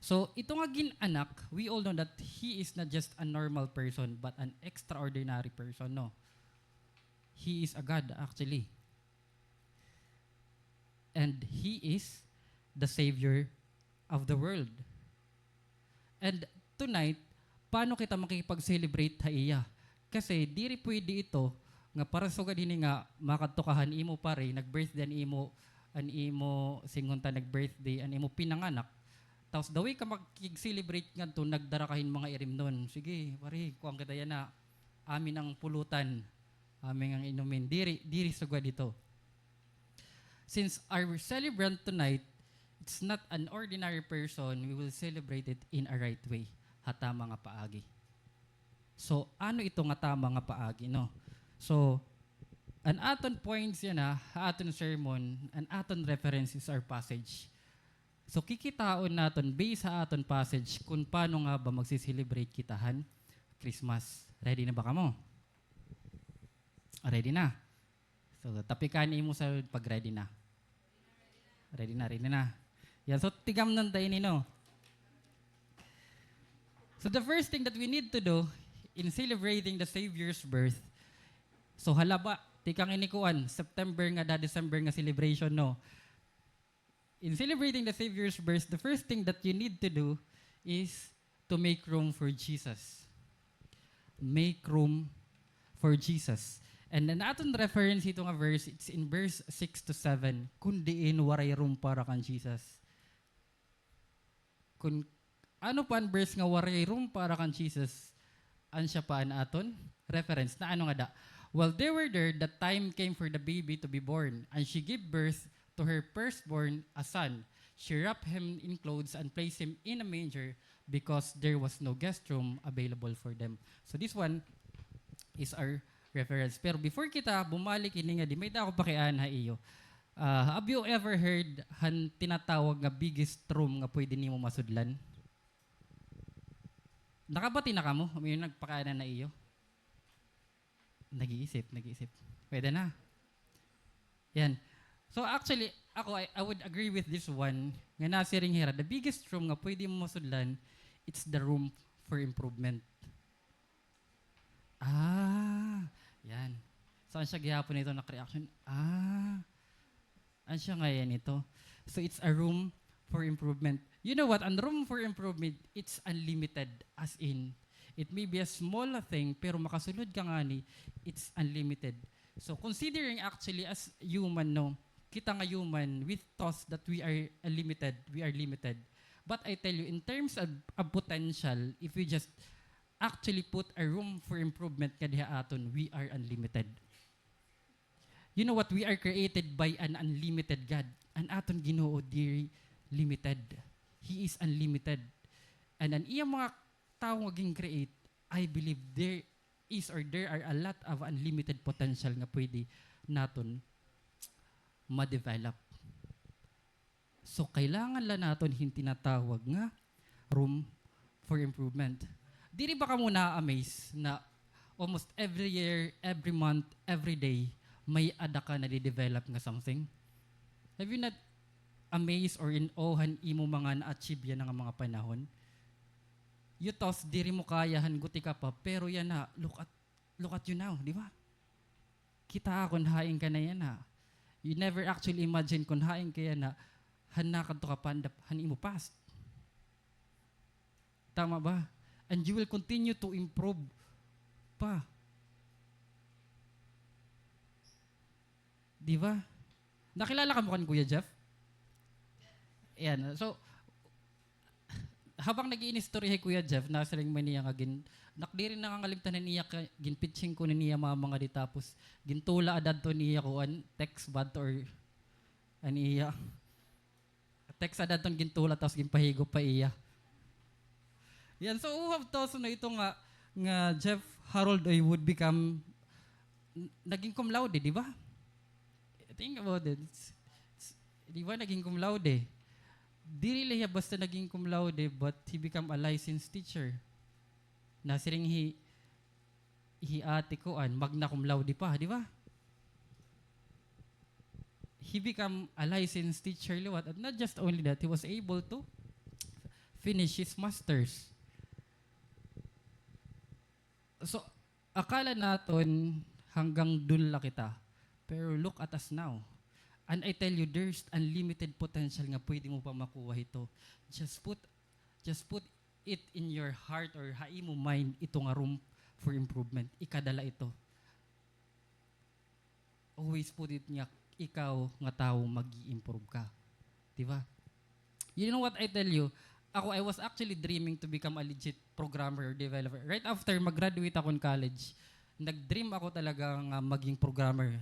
So ito nga gin-anak, we all know that he is not just a normal person, but an extraordinary person, no? He is a God, actually. And He is the Savior of the world. And tonight, paano kita makikipag-celebrate ha iya? Kasi diri pwede ito nga para sugad hini nga makadto ka han imo pare, nag-birthday an imo, an imo, singon ta nag-birthday an imo pinanganak. Tapos the way ka makig-celebrate ngadto, nagdara ka hin mga irimnon. Sige, pare, kuan kita yana. Amin ang pulutan. Amin ang inumin. Diri, diri sugad ito. Since our celebrant tonight, it's not an ordinary person, we will celebrate it in a right way, ha tama nga paagi. So, ano ito nga tama nga paagi, no? So, an aton points yana, ha aton sermon, an aton reference is our passage. So, kikitaon naton, based ha aton passage, kun paano nga ba magse-celebrate kita han Christmas. Ready na ba kamo? Ready na? So, tapikan imo sa pag-ready na. Ready na, ready na. Yan, so, tigamnan ta ini, no? So, the first thing that we need to do in celebrating the Savior's birth, so, hala ba, tikang ini kuan, September ngada December nga celebration, no? In celebrating the Savior's birth, the first thing that you need to do is to make room for Jesus. Make room for Jesus. And an aton reference hito nga verse, it's in verse six to seven. Kun diin waray room para kan Jesus. Kun ano pa an verse nga waray room para kan Jesus, an siya pa an aton reference. Na ano ngada? While they were there, the time came for the baby to be born, and she gave birth to her firstborn, a son. She wrapped him in clothes and placed him in a manger because there was no guest room available for them. So this one is our reference. Pero before kita bumalik ini ngadi, may-ada ako pakiana ha iyo. Ah, have you ever heard han tinatawag nga biggest room nga pwede nimo masudlan? Nakabati na kamo? May nagpakiana ha iyo? Nag-iisip, nag-iisip. Pwede na. Yan. So actually, ako, I, I would agree with this one, nga nasiring hira, the biggest room nga pwede mo masudlan, it's the room for improvement. Ah, yan. So, an siya gihapon ito, nak-reaction, ah, an siya ngayan ito. So, it's a room for improvement. You know what? An room for improvement, it's unlimited. As in, it may be a small thing, pero makasulod ka ngani, it's unlimited. So, considering actually as human, no, kita nga human, we thought that we are a limited, we are limited. But I tell you, in terms of, of potential, if we just actually put a room for improvement nga diha aton, we are unlimited. You know what? We are created by an unlimited God. An aton Ginoo diri limited. He is unlimited. And an iya mga tawo nga gin-create, I believe there is or there are a lot of unlimited potential nga pwede naton ma-develop. So, kailangan la naton hin tinatawag nga room for improvement. Diri ba kamo na-amaze na almost every year, every month, every day, may ada ka nade-develop nga something? Have you not amazed or in awe han imo mga na-achieve yana nga mga panahon? You thought diri mo kaya han guti ka pa, pero yana, look at, look at you now, di ba? Kitaa kon hain ka na yana. You never actually imagine kon hain ka yana han nakadto ka pa han imo past. Tama ba? And you will continue to improve pa. Di ba? Nakilala kamo kan Kuya Jeff? Yan. So, habang nag-iinistorya hi Kuya Jeff, nasiring man niya nga gin-, nak-, diri nangangalimtan han iya ka-, ginpitching ko na niya mama ngadi tapos gintula adto niya kuan, text ba adto or an iya. Text adto an gintula tapos ginpahigop pa iya. Yan, so who have thought na ito nga, nga Jeff Harold Oy would become, n-, naging cum laude, di ba? Think about it. It's, it's, di ba naging cum laude? Diri la hiya basta naging cum laude, but he become a licensed teacher. Nasiring hi, hi ate kuan, magna cum laude pa, di ba? He become a licensed teacher liwat. And not just only that, he was able to finish his master's. So, akala naton hanggang dun la kita. Pero look at us now. And I tell you, there's unlimited potential nga pwede mo pa makuha hito. Just put, just put it in your heart or ha imo mind ito nga room for improvement. Ikada la ito. Always put it nga ikaw nga tawo mag-i-improve ka. Di ba? You know what I tell you? Ako, I was actually dreaming to become a legit programmer or developer. Right after mag-graduate ako in college, nag-dream ako talaga nga maging programmer.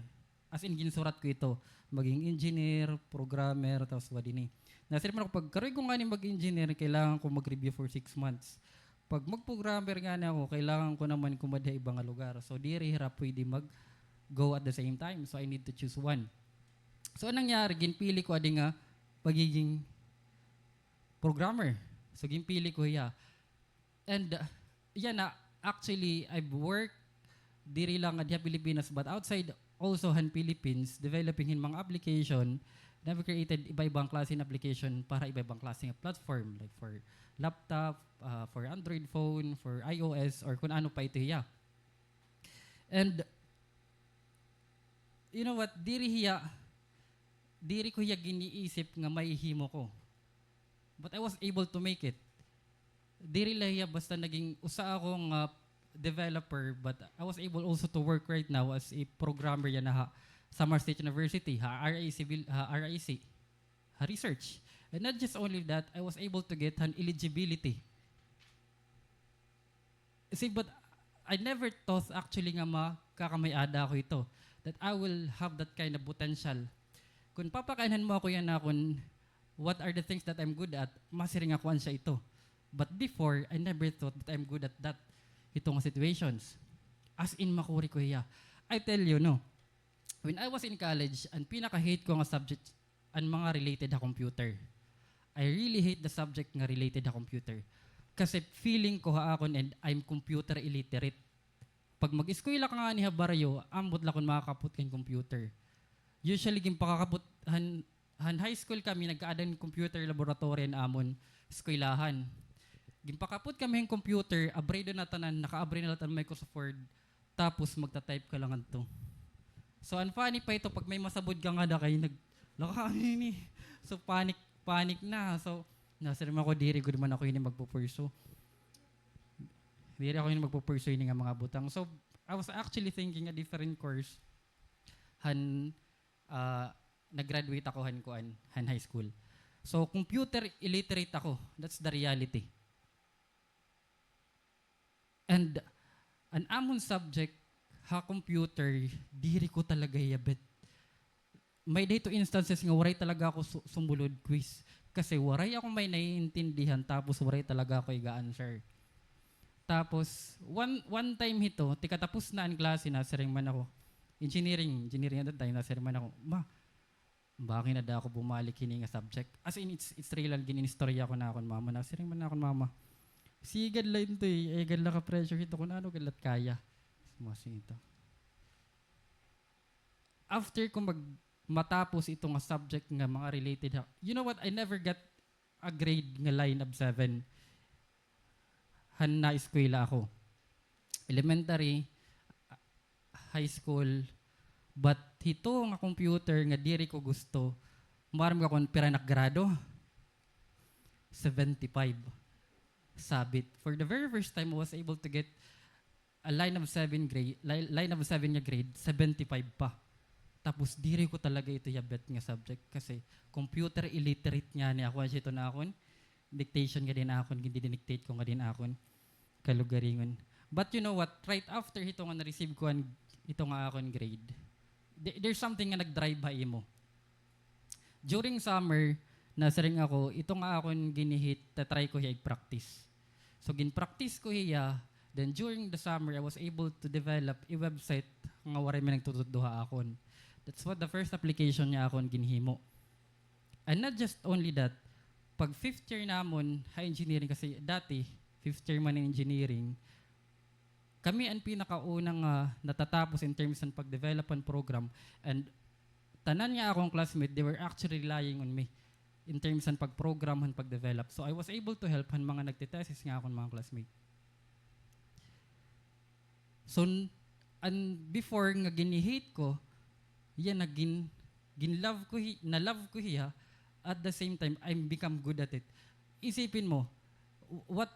As in, ginsurat ko ito. Maging engineer, programmer, tapos what ini. Nasiring man ako, pag karoy ko ngani mag-engineer, kailangan ko mag-review for six months. Pag mag-programmer ngani ako, kailangan ko naman kumadto ha iba nga lugar. So, diri hira pwede mag-go at the same time. So, I need to choose one. So, anong nangyari? Ginpili ko adi nga pagiging programmer. So, ginpili ko hiya. And, uh, yana, actually, I've worked diri lang diha Pilipinas, but outside also han Philippines, developing hin mga application. And I've created iba-ibang klase hin application para iba-ibang klase nga platform, like for laptop, uh, for Android phone, for iOS, or kun ano pa ito hiya. And, you know what, diri hiya, diri ko hiya giniisip nga mahihimo ko. But I was able to make it. Diri la hiya basta naging usa ako nga developer, but I was able also to work right now as a programmer yana ha Samar State University, ha R I C, bil-, ha R I C, ha research. And not just only that, I was able to get an eligibility. See, but I never thought actually nga makakamay-ada ako hito, that I will have that kind of potential. Kun papakainhan mo ako yana kun what are the things that I'm good at, masiring ako an siya ito. But before, I never thought that I'm good at that, hito nga situations. As in, makuri ko hiya. I tell you, no, when I was in college, an pinaka-hate ko nga subject an mga related ha computer. I really hate the subject nga related ha computer. Kasi feeling ko ha akon and I'm computer illiterate. Pag mag-eskwela ka ngani ha baryo, ambot la kon makakapot ka hin computer. Usually, ginpakakapot han, han high school kami, nagkaada hin computer laboratory an amon eskwelahan. Ginpakapot kami hin computer, abri daw na tanan, nakaabri na la an Microsoft Word. Tapos magta-type ka la ngadto. So, an funny pa ito, pag may masabod ka ngada kay nag-, laka ini. So, panic, panic na. So, nasiring man ako, diri gud man ako ini magpupursue. Diri ako ini magpupursue ini nga mga butang. So, I was actually thinking a different course. han, ah, nag-graduate ako han kuan, han high school. So, computer illiterate ako. That's the reality. And an amon subject ha computer, diri ko talaga hiya bet. May-ada hito instances nga waray talaga ako su-, sumulod quiz. Kasi waray ako may naiintindihan, tapos waray talaga ako iga-answer. Tapos, one, one time hito, tikatapos na an klase, nasiring man ako, engineering, engineering at that time, nasiring man ako, "Ma, bakit na da ako bumalik hini nga subject?" As in, it's, it's real, an gin-inistorya ko na akon mama. Nasiring man akon mama, "Sige gad la ito eh, ay gad la ka-pressure hito kun ano gad la it kaya." Mga singito. After ko mag-, matapos ito nga subject nga mga related ha, you know what, I never got a grade nga line of seven han naeskwela ako. Elementary, high school, but hito nga computer nga diri ko gusto, maaram ka kon pira an ak grado? Seventy-five. Sabit. For the very first time, I was able to get a line of seven grade, li-, line of seven nga grade, seventy-five pa. Tapos diri ko talaga ito hiya bet nga subject kasi computer illiterate ngani ako, asya ito na akon dictation ngadi ha akon, gindidictate ko ngadi ha akon kalugaringon. But you know what? Right after hito nga na-receive ko an, ito nga akon grade, the-, there's something nga nag-drive ha imo. During summer, nasiring ako, ito nga akon gini-hate, ta-try ko hiya ig-practice. So, gin-practice ko hiya, then during the summer, I was able to develop a website nga waray may nagtututdo ha akon. That's what the first application nga akon ginhimo. And not just only that, pag fifth year namon ha engineering, kasi dati, fifth year man in engineering, kami an pinakauna nga natatapos in terms han pag-develop han program, and tanan nga akon classmate, they were actually relying on me in terms han pag-program, han pag-develop. So, I was able to help han mga nagte-thesis nga akon mga classmate. So, n-, an before nga gini-hate ko, yana gin-, gin-love ko hi-, na-love ko hiya, at the same time, I'm become good at it. Isipin mo, w-, what,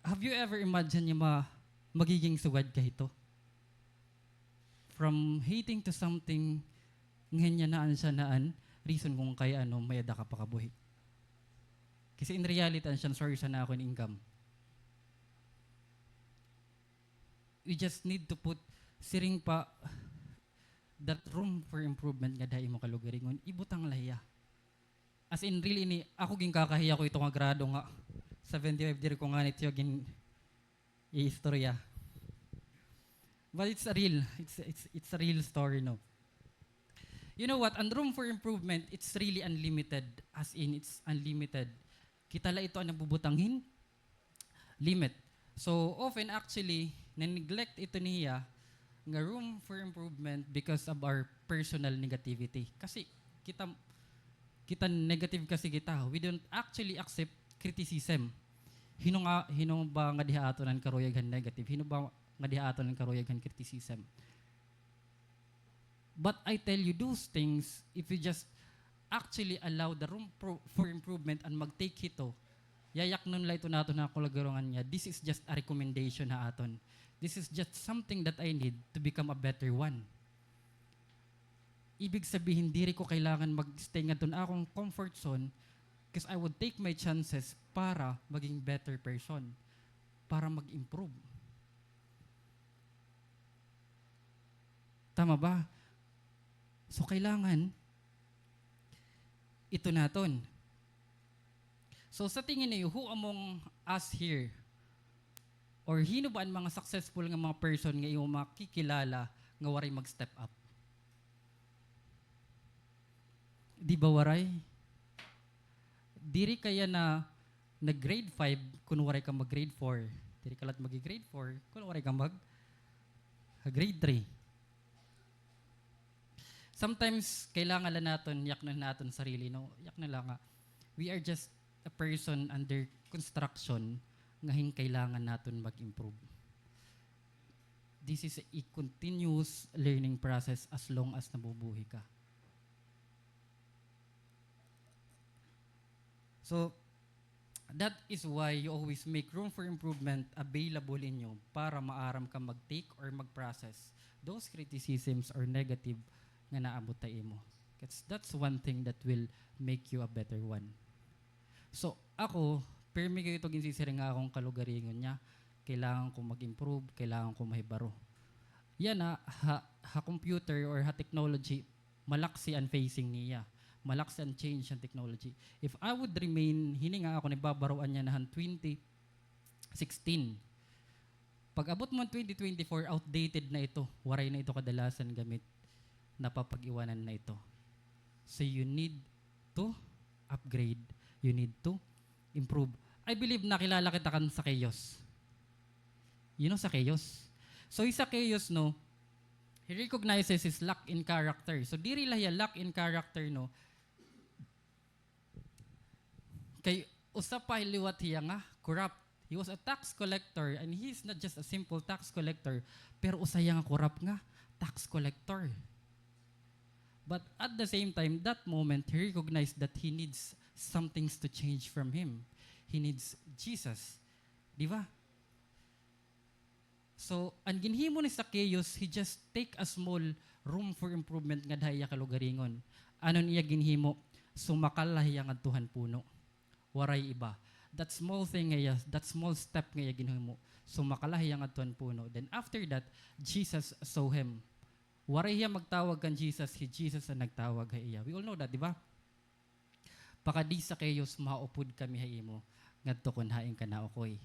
have you ever imagined nga ma-, magiging sugad ka hito? From hating to something, ngan yana an siya na an reason kon kay ano, may-ada ka pa kabuhi. Kasi in reality, an siya an source han akon income. We just need to put, siring pa, that room for improvement ngada ha imo kalugaringon, ibutang la hiya. As in, really ini, ako ginkakahiya ko ito nga grado nga seventy-five, diri ko ngani tiyo gin-iistorya. But it's a real, it's, it's, it's a real story, no? You know what? An room for improvement, it's really unlimited. As in, it's unlimited. Kita la ito an nabubutang hin limit. So, often actually, na-neglect ito niya nga room for improvement because of our personal negativity. Kasi kita, kita negative kasi kita. We don't actually accept criticism. Hino nga, hino ba ngadi ha aton an karuyag han negative? Hino ba ngadi ha aton an karuyag han criticism? But I tell you, those things, if you just actually allow the room pro-, for improvement and mag-take hito, yayaknon la ito naton ha kalugaringon niya. This is just a recommendation ha aton. This is just something that I need to become a better one. Ibig sabihin, diri ko kailangan mag-stay ngadton akon comfort zone, 'cause I would take my chances para maging better person, para mag-improve. Tama ba? So, kailangan ito naton. So, sa tingin niyo, who among us here, or hino ba an mga successful nga mga person nga imo makikilala nga waray mag-step up? Di ba waray? Diri kaya na nag-grade five kun waray ka mag-grade four. Diri ka la it magi-grade four kun waray ka mag-grade three. Sometimes, kailangan la naton yaknon naton sarili, no? Yaknon la nga, we are just a person under construction nga hin kailangan naton mag-improve. This is a continuous learning process as long as nabubuhi ka. So, that is why you always make room for improvement available inyo para maaram ka mag-take or mag-process those criticisms or negative nga naabot ha imo. That's, that's one thing that will make you a better one. So, ako, pirmi ko ito ginsisiring nga akon kalugaringon niya, kailangan ko mag-improve, kailangan ko mahibaro. Yana, ha, ha computer or ha technology, malaksi an phasing niya. Malaksi an change an technology. If I would remain, hini nga akon ibabaroan yana han twenty sixteen. Pag-abot mo han twenty twenty-four, outdated na ito. Waray na ito kadalasan gamit. Napapag-iwanan na ito. So you need to upgrade. You need to improve. I believe nakilala kita kan Zacchaeus. You know Zacchaeus? So hi Zacchaeus, no, he recognizes his lack in character. So diri la hiya lack in character, no, kay usa pa liwat hiya nga corrupt. He was a tax collector, and he's not just a simple tax collector, pero usa hiya nga corrupt nga tax collector. But at the same time, that moment, he recognized that he needs some things to change from him. He needs Jesus. Di ba? So, an ginhimo ni Zacchaeus, he just take a small room for improvement ngadto ha iya kalugaringon. Ano an iya ginhimo? Sumakal la hiya ngadto han puno. Waray iba. That small thing nga iya, that small step nga iya ginhimo. Sumakal la hiya ngadto han puno. Then after that, Jesus saw him. Waray hiya magtawag kan Jesus, hi Jesus an nagtawag ha iya. We all know that, di ba? Pakadi, Zacchaeus, maupod kami ha imo ngadto kon hain ka naukoy.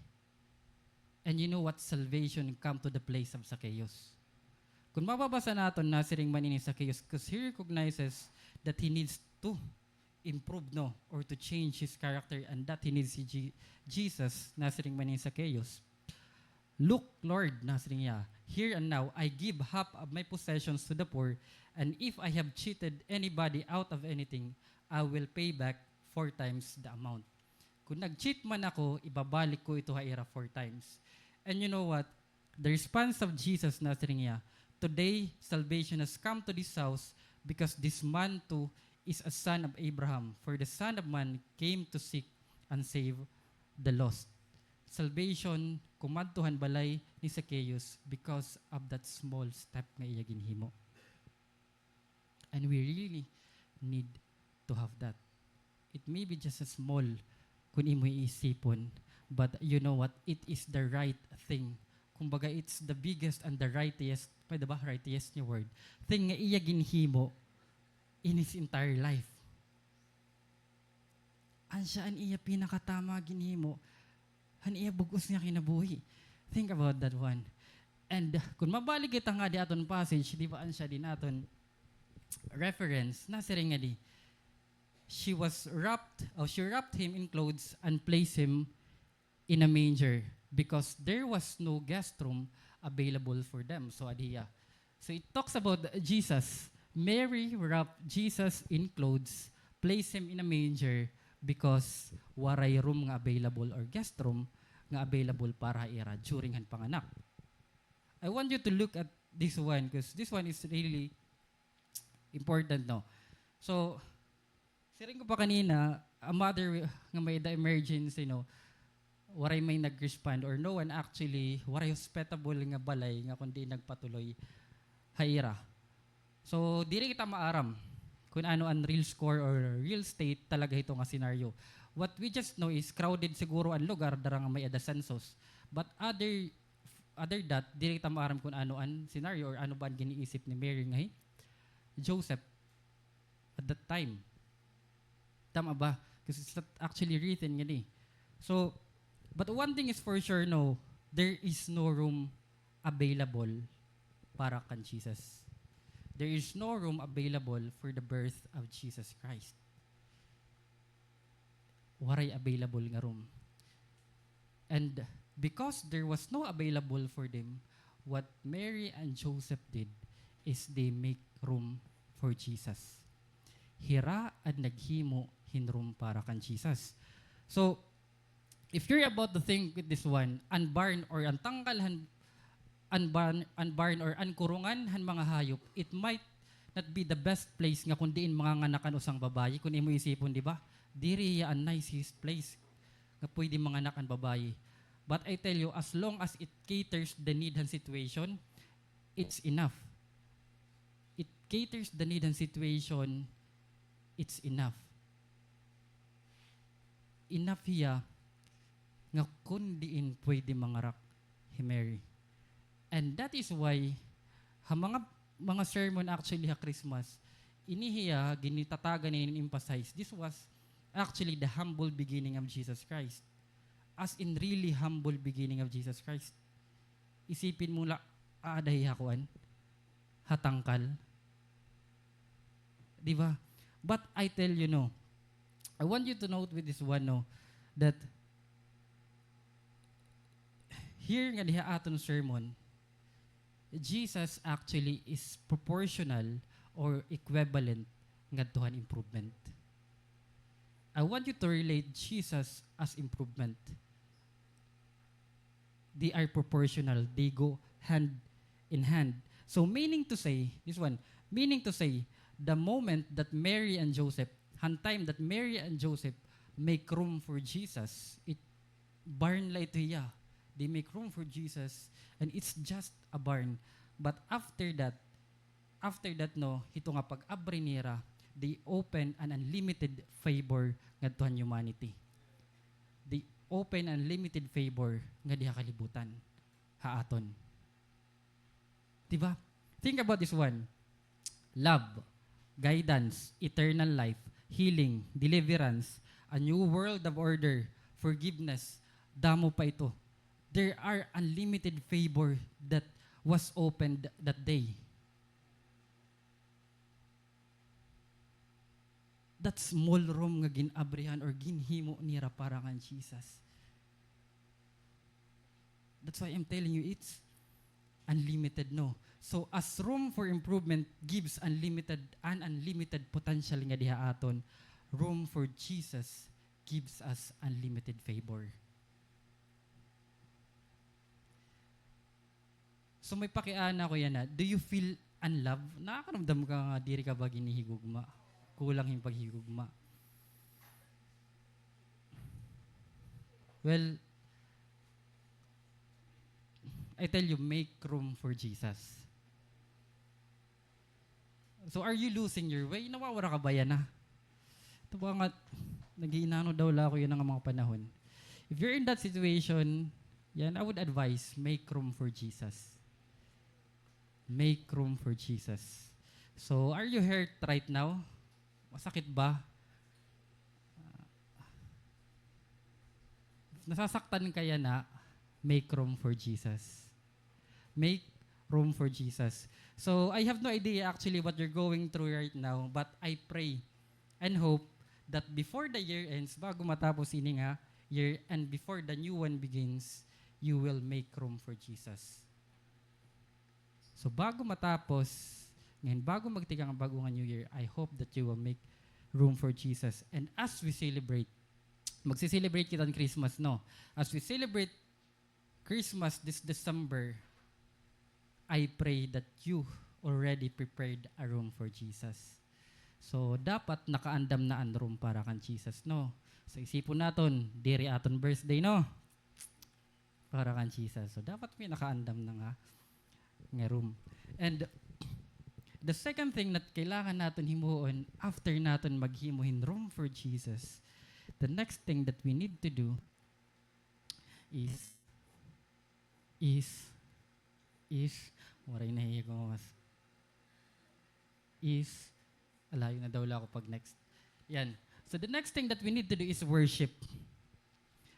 And you know what? Salvation come to the place of Zacchaeus. Kon mababasa naton, nasiring man ini Zacchaeus, 'cause he recognizes that he needs to improve, no, or to change his character, and that he needs si Je-, Jesus, nasiring man ini Zacchaeus. "Look, Lord," nasiring niya, "here and now, I give half of my possessions to the poor, and if I have cheated anybody out of anything, I will pay back four times the amount." Kon nag-cheat man ako, ibabalik ko ito ha ira four times. And you know what? The response of Jesus, nasiring niya, "Today, salvation has come to this house because this man too is a son of Abraham. For the Son of Man came to seek and save the lost." Salvation kumadto han balay ni Zacchaeus because of that small step nga iya ginhimo. And we really need to have that. It may be just a small, kun imo iisipon, but you know what? It is the right thing. Kumbaga, it's the biggest and the rightest, pwede ba? Rightest nga word. Thing nga iya ginhimo in his entire life. An siya an iya pinakatama ginhimo han iya bug-os nga kinabuhi. Think about that one. And, uh, kun mabalik kita ngadi aton passage, di ba, an siya din aton reference, nasiring ngadi, she was wrapped, or she wrapped him in clothes and placed him in a manger because there was no guest room available for them. So, adi hiya. So, it talks about Jesus. Mary wrapped Jesus in clothes, placed him in a manger because waray room nga available or guest room nga available para ha ira during han panganak. I want you to look at this one 'cause this one is really important, no? So, siring ko pa kanina, a mother nga may-ada emergency, no? Waray may nag-respond or no one actually, waray hospitable nga balay nga kundi nagpatuloy ha ira. So, diri kita maaram kun ano an real score or real state talaga hito nga scenario. What we just know is crowded siguro an lugar, dara nga may-ada census. But other, other that, diri kita maaram kun ano an scenario or ano ba an giniisip ni Mary nga hi Joseph at that time. Tama ba? 'Cause it's not actually written ngani. So, but one thing is for sure, no, there is no room available para kan Jesus. There is no room available for the birth of Jesus Christ. Waray available nga room. And because there was no available for them, what Mary and Joseph did is they make room for Jesus. Hira an naghimo hin room para kan Jesus. So, if you're about to think with this one, an barn or an tangkal han, an barn, an barn or an kurungan han mga hayop, it might not be the best place nga kun diin manganganak an usang babayi, kun imo isipon, di ba? Diri hiya an nicest place nga pwede manganak an babayi. But I tell you, as long as it caters the need han situation, it's enough. It caters the need han situation, it's enough. Enough hiya nga kon diin pwede mangarak hi Mary. And that is why, ha mga, mga sermon actually ha Christmas, ini hiya ginitatagan hin emphasize. This was actually the humble beginning of Jesus Christ. As in, really humble beginning of Jesus Christ. Isipin mo la, aada hiya ha kuan, ha tangkal. Di ba? But I tell you, no, I want you to note with this one, no, that here nga diha aton sermon, Jesus actually is proportional or equivalent ngadto han improvement. I want you to relate Jesus as improvement. They are proportional. They go hand in hand. So meaning to say, this one, meaning to say, the moment that Mary and Joseph, han time that Mary and Joseph make room for Jesus, it barn la ito hiya. They make room for Jesus, and it's just a barn. But after that, after that, no, hito nga pag-abri nira, they open an unlimited favor ngadto han humanity. They open unlimited favor nga diha kalibutan ha aton. Di ba? Think about this one. Love, guidance, eternal life, healing, deliverance, a new world of order, forgiveness, damo pa ito. There are unlimited favor that was opened that day. That small room nga gin-abrihan or ginhimo nira para kan Jesus. That's why I'm telling you, it's unlimited, no? So, as room for improvement gives unlimited, an unlimited potential nga diha aton, room for Jesus gives us unlimited favor. So, may pakiana ko yana, do you feel unloved? Nakakaramdam ka nga diri ka ba ginhihigugma? Kulang hin paghigugma. Well, I tell you, make room for Jesus. So, are you losing your way? Nawawara ka ba yana? Ito ba nga, nag-iinano daw la ako yana nga mga panahon. If you're in that situation, yan, I would advise, make room for Jesus. Make room for Jesus. So, are you hurt right now? Masakit ba? Nasasaktan ka yana, make room for Jesus. Make room for Jesus. So, I have no idea actually what you're going through right now, but I pray and hope that before the year ends, bago matapos ini nga year and before the new one begins, you will make room for Jesus. So, bago matapos, ngan bago magtikang an bag-o nga New Year, I hope that you will make room for Jesus. And as we celebrate, magse-celebrate kita hin Christmas, no? As we celebrate Christmas this December, I pray that you already prepared a room for Jesus. So, dapat nakaandam na an room para kan Jesus, no? So, isipon naton, diri aton birthday, no? Para kan Jesus. So, dapat may nakaandam na nga, nga room. And the second thing that kailangan naton himuon after naton maghimo hin room for Jesus, the next thing that we need to do is, is, is, waray na hiya ko mas. Is, alayo na daw la ako pag next. Yan. So the next thing that we need to do is worship.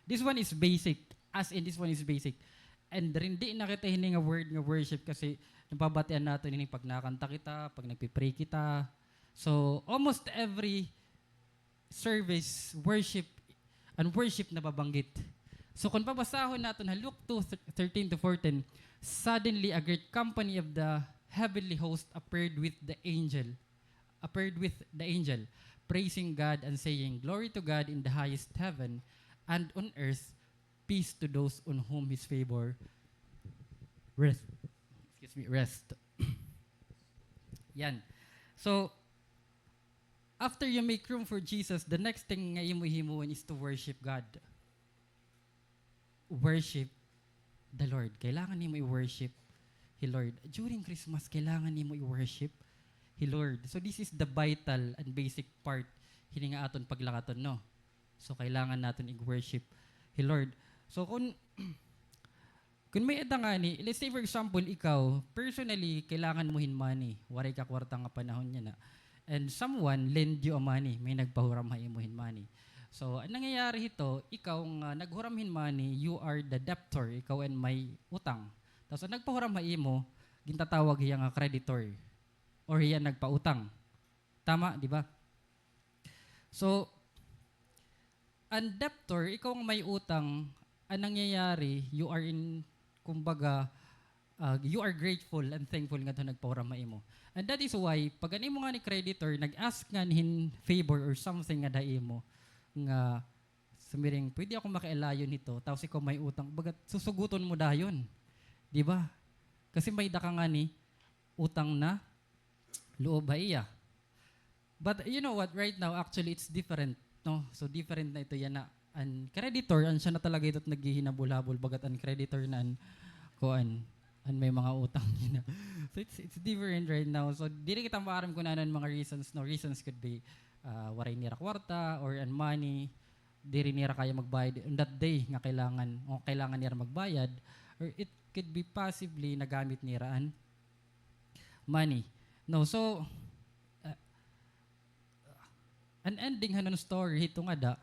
This one is basic. As in, this one is basic. And rindi na kita hini nga word nga worship kasi napabatian naton hini pag nakanta kita, pag nagpi-pray kita. So, almost every service, worship, an worship nababanggit. So, kon babasahon naton ha Luke two, thirteen to fourteen, "Suddenly a great company of the heavenly host appeared with the angel, appeared with the angel, praising God and saying, 'Glory to God in the highest heaven, and on earth, peace to those on whom his favor rest.'" Excuse me, rest. Yan. So, after you make room for Jesus, the next thing nga imo himuon is to worship God. Worship the Lord. Kailangan nimo i-worship hi Lord. During Christmas, kailangan nimo i-worship. hi Lord. So this is the vital and basic part hini nga aton paglakaton, no? So kailangan naton ig-worship hi Lord. So kun Kun may-ada ngani, let's say for example, ikaw, personally, kailangan mo hin money, waray ka kwarta nga panahon yana. And someone lend you a money, may nagpahuram ha imo hin money. So, an nangyayari hito, ikaw nga naghuram hin money, you are the debtor, ikaw an may utang. Tapos an nagpahuram ha imo, gintatawag hiya nga creditor, or hiya nagpautang. Tama, di ba? So, an debtor, ikaw nga may utang, an nangyayari, you are in, kumbaga, ah, you are grateful and thankful ngadto ha nagpahuram ha imo. And that is why, pag an imo ngani creditor, nag-ask ngani hin favor or something ngada ha imo, nga sumiring, "Pwede ako makialayon hito," tapos ikaw may utang, bagat susuguton mo dayon. Di ba? Kasi may-ada ka ngani utang na loob ha iya. But you know what? Right now, actually, it's different, no? So, different na ito yana. An creditor, an siya na talaga ito naghihinabol-habol, bagat an creditor na an, kuan, an may mga utang yana. So, it's, it's different right now. So, diri kita maaram kun ano an mga reasons, no? Reasons could be, ah, waray nira kwarta, or an money, diri nira kaya magbayad on that day nga kailangan, o kailangan nira magbayad, or it could be possibly nagamit nira an money. No, so, ah, an ending han story hito ngada,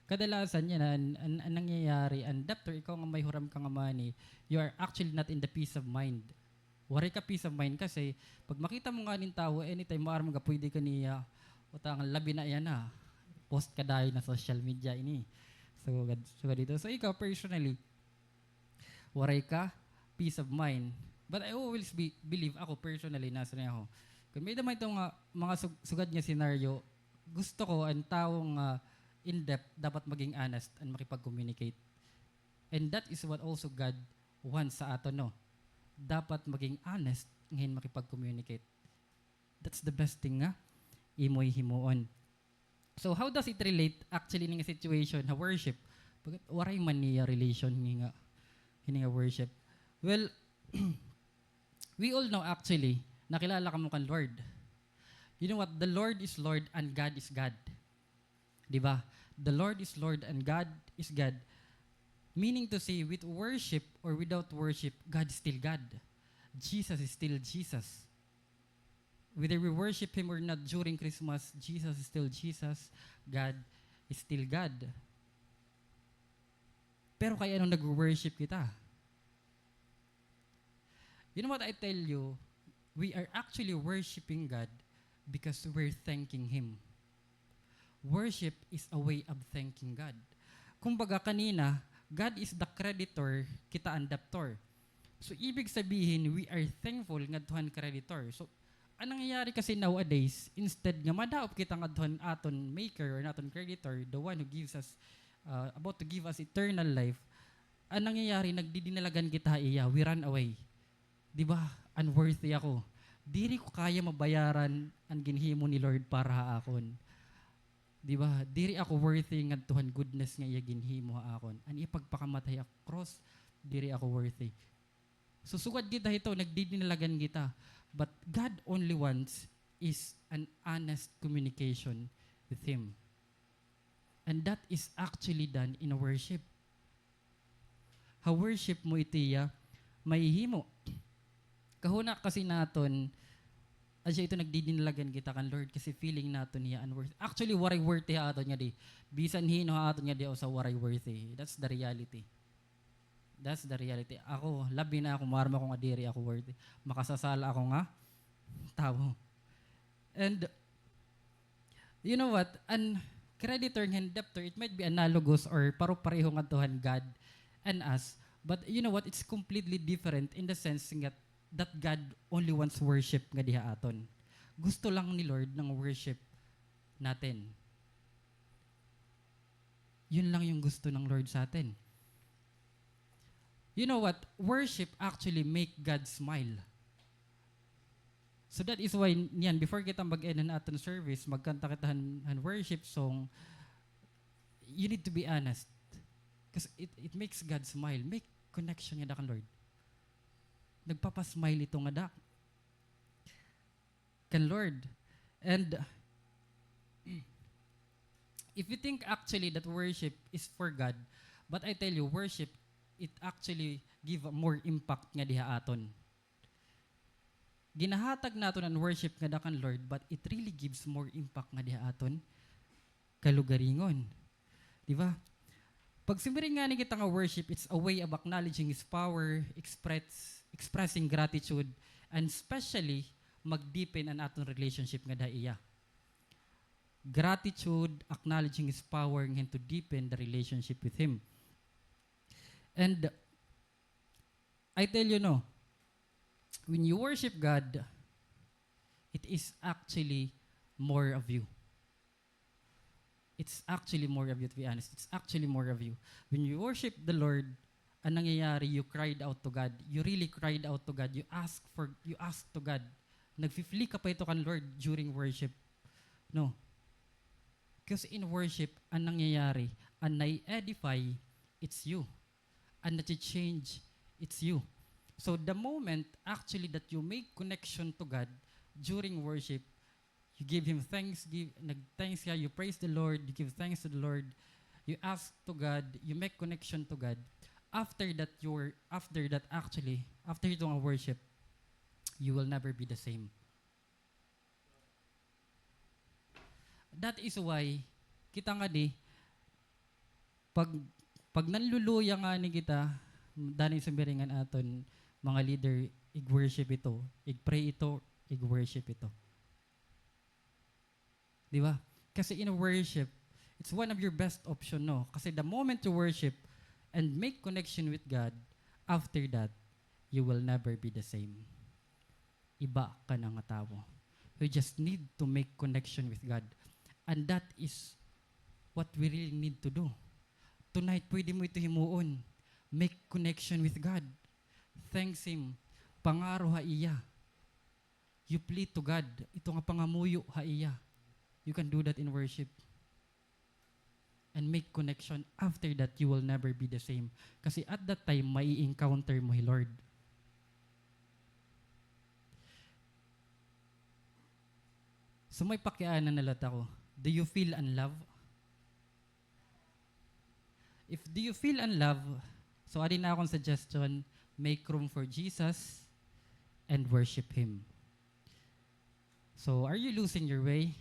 kadalasan yana, an, an, an nangyayari, an debtor, ikaw nga may huram ka nga money, you are actually not in the peace of mind. Waray ka peace of mind kasi pag makita mo ngani an tawo, anytime maaram nga pwede ka niya utangan, labi na yana, post ka dayon ha social media ini. So, gad-, so, gad-, dito. So, ikaw, personally, waray ka peace of mind. But I always be-, believe, ako personally, nasa niya ako. Kun may-ada man ito nga mga sug-, sugad nga scenario, gusto ko an tawo nga in debt dapat maging honest and makipag-communicate. And that is what also God wants sa aton, no? Dapat maging honest ngan makipag-communicate. That's the best thing nga imoy himuon. So, how does it relate actually ning situation ha worship? Bagat waray man niya relation hini nga, hini nga worship. Well, we all know actually, nakilala kamo kan Lord. You know what? The Lord is Lord and God is God. Di ba? The Lord is Lord and God is God. Meaning to say, with worship or without worship, God is still God. Jesus is still Jesus. Whether we worship Him or not during Christmas, Jesus is still Jesus. God is still God. Pero kay ano nagwo-worship kita? You know what I tell you? We are actually worshiping God because we're thanking Him. Worship is a way of thanking God. Kumbaga, kanina, God is the creditor, kita an debtor. So, ibig sabihin, we are thankful ngadto han creditor. So, an nangyayari kasi nowadays, instead nga madaop kita ngadto han aton maker or aton creditor, the one who gives us, uh, about to give us eternal life, an nangyayari, nagdidinalagan kita ha iya, we run away. Di ba? Unworthy ako. Diri ko kaya mabayaran an ginhimo ni Lord para ha akon. Di ba? Diri ako worthy ngadto han goodness nga iya ginhimo ha akon. An iya pagpakamatay ha cross, diri ako worthy. So, sugad kita hito, nagdidinalagan kita. But God only wants is an honest communication with Him. And that is actually done in a worship. Ha worship mo ito iya mahihimo. Kahuna kasi naton, asya ito nagdidinalagan kita kan Lord kasi feeling naton hiya unworthy. Actually, waray worthy ha aton ngadi. Bisan hin-o ha aton ngadi usa waray worthy. That's the reality. That's the reality. Ako, labi na ako, maaram ako nga diri ako worthy. Makasasala ako nga tawo. And, you know what? An creditor ngan debtor, it might be analogous or paro-pareho ngadto han God and us. But you know what? It's completely different in the sense nga that God only wants worship ngadi ha aton. Gusto lang ni Lord ng worship natin. Yun lang yung gusto ng Lord sa atin. You know what? Worship actually make God smile. So that is why niyan, before kita mag-end han aton service, magkanta kita han, han worship song, you need to be honest. 'Cause it, it makes God smile. Make connection ngada kan Lord. Nagpapasmile ito ngada. kan Lord. And if you think actually that worship is for God, but I tell you, worship, it actually give more impact ngadi ha aton. Ginahatag naton an worship ngada kan Lord, but it really gives more impact ngadi ha aton kalugaringon. Di ba? Pag sumiring ngani kita nga worship, it's a way of acknowledging His power, express, expressing gratitude, and especially mag-deepen an aton relationship ngada ha iya. Gratitude, acknowledging His power, ngayon to deepen the relationship with Him. And I tell you, no, when you worship God, it is actually more of you. It's actually more of you, to be honest. It's actually more of you. When you worship the Lord, an nangyayari, you cried out to God. You really cried out to God. You ask for, you ask to God. Nagfi-flee ka pa ito kan Lord during worship. No. Because in worship, an nangyayari, an nai-edify, it's you. An nati-change, it's you. So the moment actually that you make connection to God during worship, you give Him thanks, give, nag-thanks ka, you praise the Lord, you give thanks to the Lord, you ask to God, you make connection to God. After that, you're, after that actually, after ito nga worship, you will never be the same. That is why kita ngadi, pag, pag nanluluya ngani kita, danay sumiring an aton mga leader, ig-worship ito, ig-pray ito, ig-worship ito. Di ba? Kasi in worship, it's one of your best option, no? Kasi the moment you worship and make connection with God, after that, you will never be the same. Iba ka na nga tawo. We just need to make connection with God. And that is what we really need to do. Tonight, pwede mo ito himuon. Make connection with God. Thanks Him. Pangaro ha iya. You plead to God. Ito nga pangamuyo ha iya. You can do that in worship. And make connection. After that, you will never be the same. Kasi at that time, mai-encounter mo hi Lord. So may pakiana na la ta ko. Do you feel unloved? If do you feel unloved, so adi na akon suggestion, make room for Jesus and worship Him. So, are you losing your way?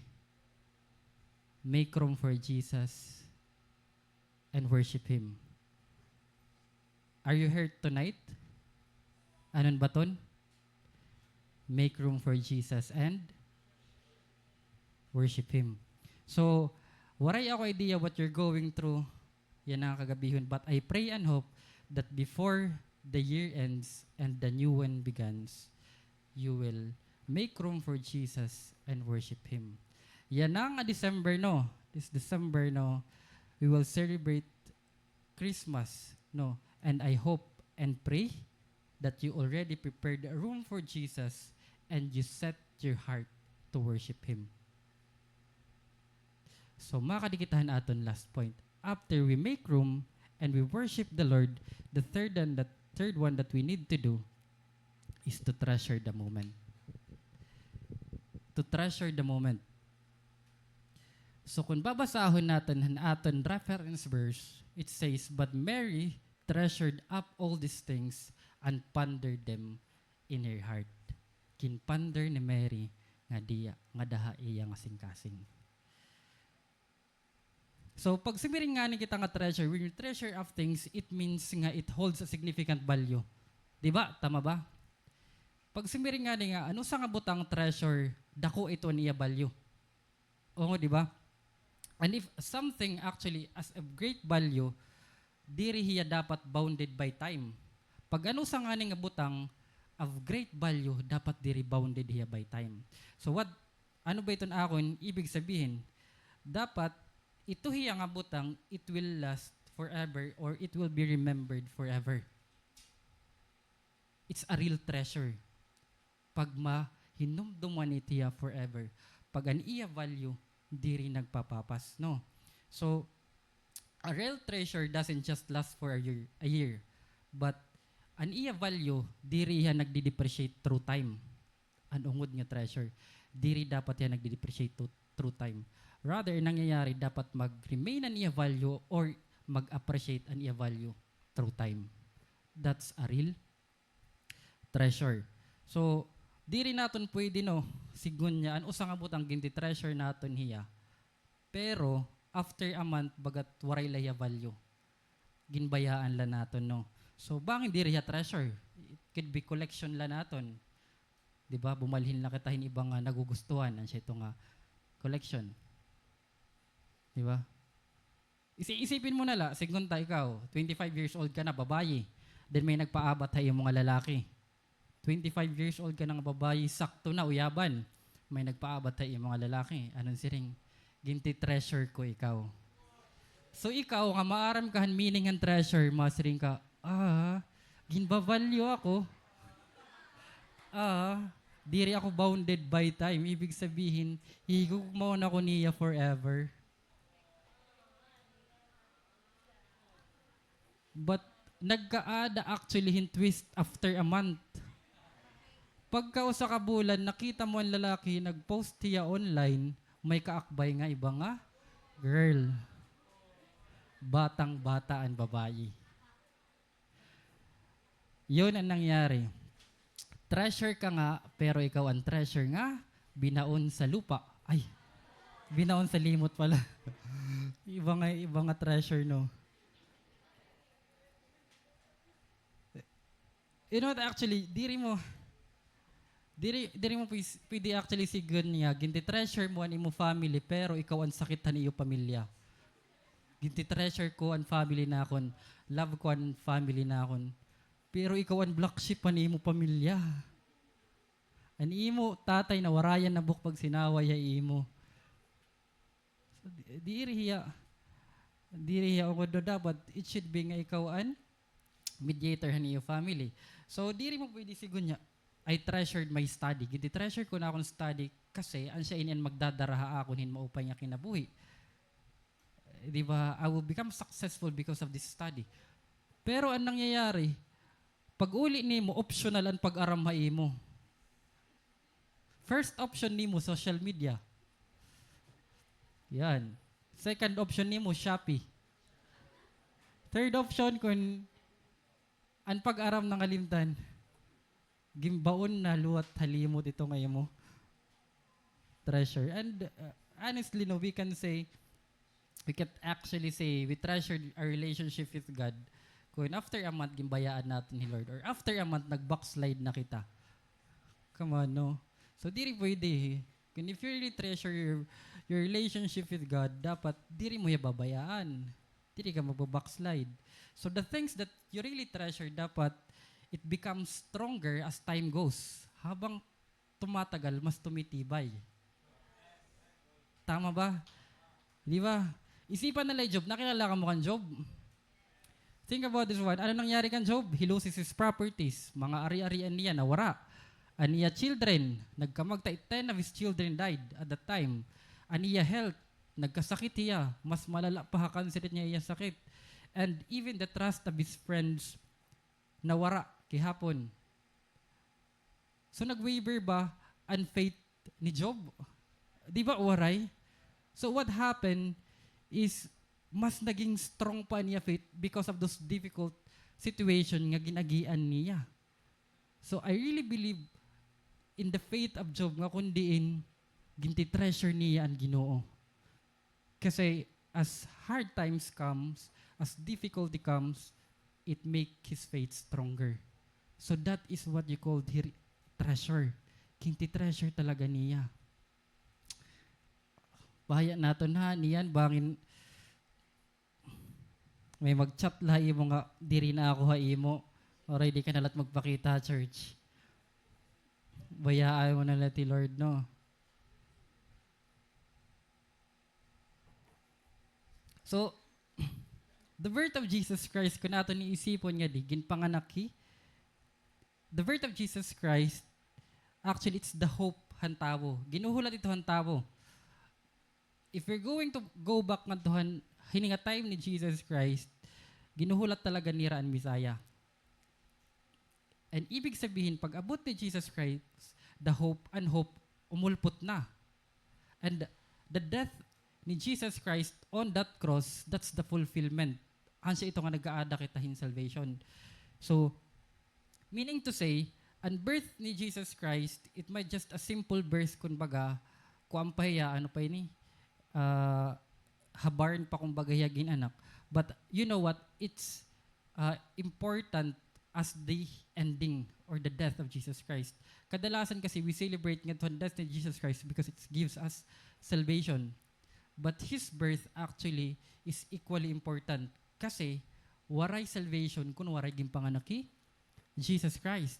Make room for Jesus and worship Him. Are you hurt tonight? Ano an baton? Make room for Jesus and worship Him. So, waray ako idea what you're going through yana nga kagabihon, but I pray and hope that before the year ends and the new one begins, you will make room for Jesus and worship Him. Yana nga December, no? This December, no? We will celebrate Christmas, no? And I hope and pray that you already prepared a room for Jesus and you set your heart to worship Him. So, makadi kita han aton last point. After we make room and we worship the Lord, the third and the third one that we need to do is to treasure the moment. To treasure the moment. So, kon babasahon naton han aton reference verse, it says, "But Mary treasured up all these things and pondered them in her heart." Ginponder ni Mary ngada ha iya nga singkasing. So, pag sumiring ngani kita nga treasure, when you treasure up things, it means nga it holds a significant value. Di ba? Tama ba? Pag sumiring ngani nga, an usa nga butang treasure, dako ito an iya value. Oo, di ba? And if something actually as of great value, diri hiya dapat bounded by time. Pag an usa ngani nga butang of great value, dapat diri bounded hiya by time. So what, ano ba iton akon ibig sabihin? Dapat ito hiya nga butang, it will last forever or it will be remembered forever. It's a real treasure. Pag mahinumduman it hiya forever. Pag an iya value, diri nagpapapas, no? So, a real treasure doesn't just last for a year, a year, but an iya value, diri hiya nagdi-depreciate through time. An ungod nga treasure. Diri dapat hiya nagde-depreciate to, through time. Rather, nangyayari, dapat mag-remain an iya value or mag-appreciate an iya value through time. That's a real treasure. So, diri naton pwede, no, sidngon niya, an usa nga butang ginti-treasure naton hiya. Pero, after a month, bagat waray la hiya value. Ginbayaan la naton, no? So, bangin diri hiya treasure. It could be collection la naton. Di ba? Bumalhin la kita hin iba nga nagugustuhan. An siya ito nga collection. Di ba? Isi-, isipin mo na la, sidngon ta ikaw, twenty-five years old ka na, babayi. Then may nagpaabat ha imo nga lalaki. Twenty-five years old ka na nga babayi, sakto na, uyaban. May nagpaabat ha imo nga lalaki. Ano an siring? Ginti-treasure ko ikaw. So ikaw nga maaram ka han meaning han treasure, masiring ka, "Ah, ginba-value ako. Ah, diri ako bounded by time." Ibig sabihin, higugmaon ako niya forever. But nagkaada actually hin twist after a month. Pagka usa ka bulan, nakita mo an lalaki, nag-post hiya online, may kaakbay nga iba nga girl. Batang-bata an babayi. Yun an nangyari. Treasure ka nga, pero ikaw an treasure nga binaon sa lupa. Ay, binaon sa limot pala. Iba nga, iba nga treasure, no? You know what, actually, diri mo, diri, diri mo pwis-, pwede actually sidngon nga, ginti-treasure mo an imo family, pero ikaw an sakit han iyo pamilya. Ginti-treasure ko an family nakon, love ko an family nakon. Pero ikaw an black sheep han imo pamilya. An imo tatay nawarayan na buok pagsinaway ha imo. So, di-, diri hiya, diri hiya ungod, no, dapat it should be nga ikaw an mediator han iyo family. So, diri mo pwede sidngon nga, "I treasured my study." Ginti-treasure ko an akon study kasi an siya ini an magdadara ha akon hin maupay nga kinabuhi. Eh, di ba, "I will become successful because of this study." Pero an nangyayari, pag-uli nimo, optional an pag-aram ha imo. First option nimo, social media. Yan. Second option nimo, Shopee. Third option, kun an pag-aram nangalimtan, ginbaon na liwat ha limot ito nga imo treasure. And, uh, honestly, no, we can say, we can actually say we treasured our relationship with God kun after a month ginbayaan naton hi Lord, or after a month nag-backslide na kita. Come on, no? So, diri pwede. Kun if you really treasure your, your relationship with God, dapat diri mo hiya babayaan. Diri ka magba-backslide. So, the things that you really treasure, dapat it becomes stronger as time goes. Habang tumatagal, mas tumitibay. Tama ba? Di ba? Isipan na la hi Job. Nakilala kamo kan Job? Think about this one. Ano nangyari kan Job? He loses his properties. Mga ari-arian niya nawara. An iya children, nagkamagtay, ten of his children died at that time. An iya health, nagkasakit hiya. Mas malala pa ha cancer niya iya sakit. And even the trust of his friends nawara kihapon. So, nag-waver ba an faith ni Job? Di ba, waray? So, what happened is, mas naging strong pa an iya faith because of those difficult situation nga gin-agian niya. So, I really believe in the faith of Job nga kun diin, ginti-treasure niya an Ginoo. Kasi as hard times comes, as difficulty comes, it make his faith stronger. So that is what you call the re-, treasure. Ginti-treasure talaga niya. Bahaya naton ha, niyan bangin may mag-chat la ha imo nga, "Diri na ako ha imo." Waray, di ka na la magpakita ha church. Bayaan mo na la it Lord, no? So, the birth of Jesus Christ, kun aton iisipon nga di, ginpanganak hi, the birth of Jesus Christ, actually, it's the hope han tawo. Ginhuhulat ito han tawo. If we're going to go back ngadto han, hini nga time ni Jesus Christ, ginhuhulat talaga nira an Messiah. And ibig sabihin, pag-abot ni Jesus Christ, the hope, an hope umulpot na. And the death ni Jesus Christ on that cross, that's the fulfillment. Asya ito nga nag-aada kita hin salvation. So, meaning to say, an birth ni Jesus Christ, it might just a simple birth, kumbaga, kuan pa hiya, ano pa ini? Ah, habarn pa, kumbaga, hiya gin-anak. But you know what? It's, ah, important as the ending or the death of Jesus Christ. Kadalasan kasi we celebrate ngadto an death ni Jesus Christ because it gives us salvation. But his birth actually is equally important kasi waray salvation kun waray ginpanganak hi Jesus Christ.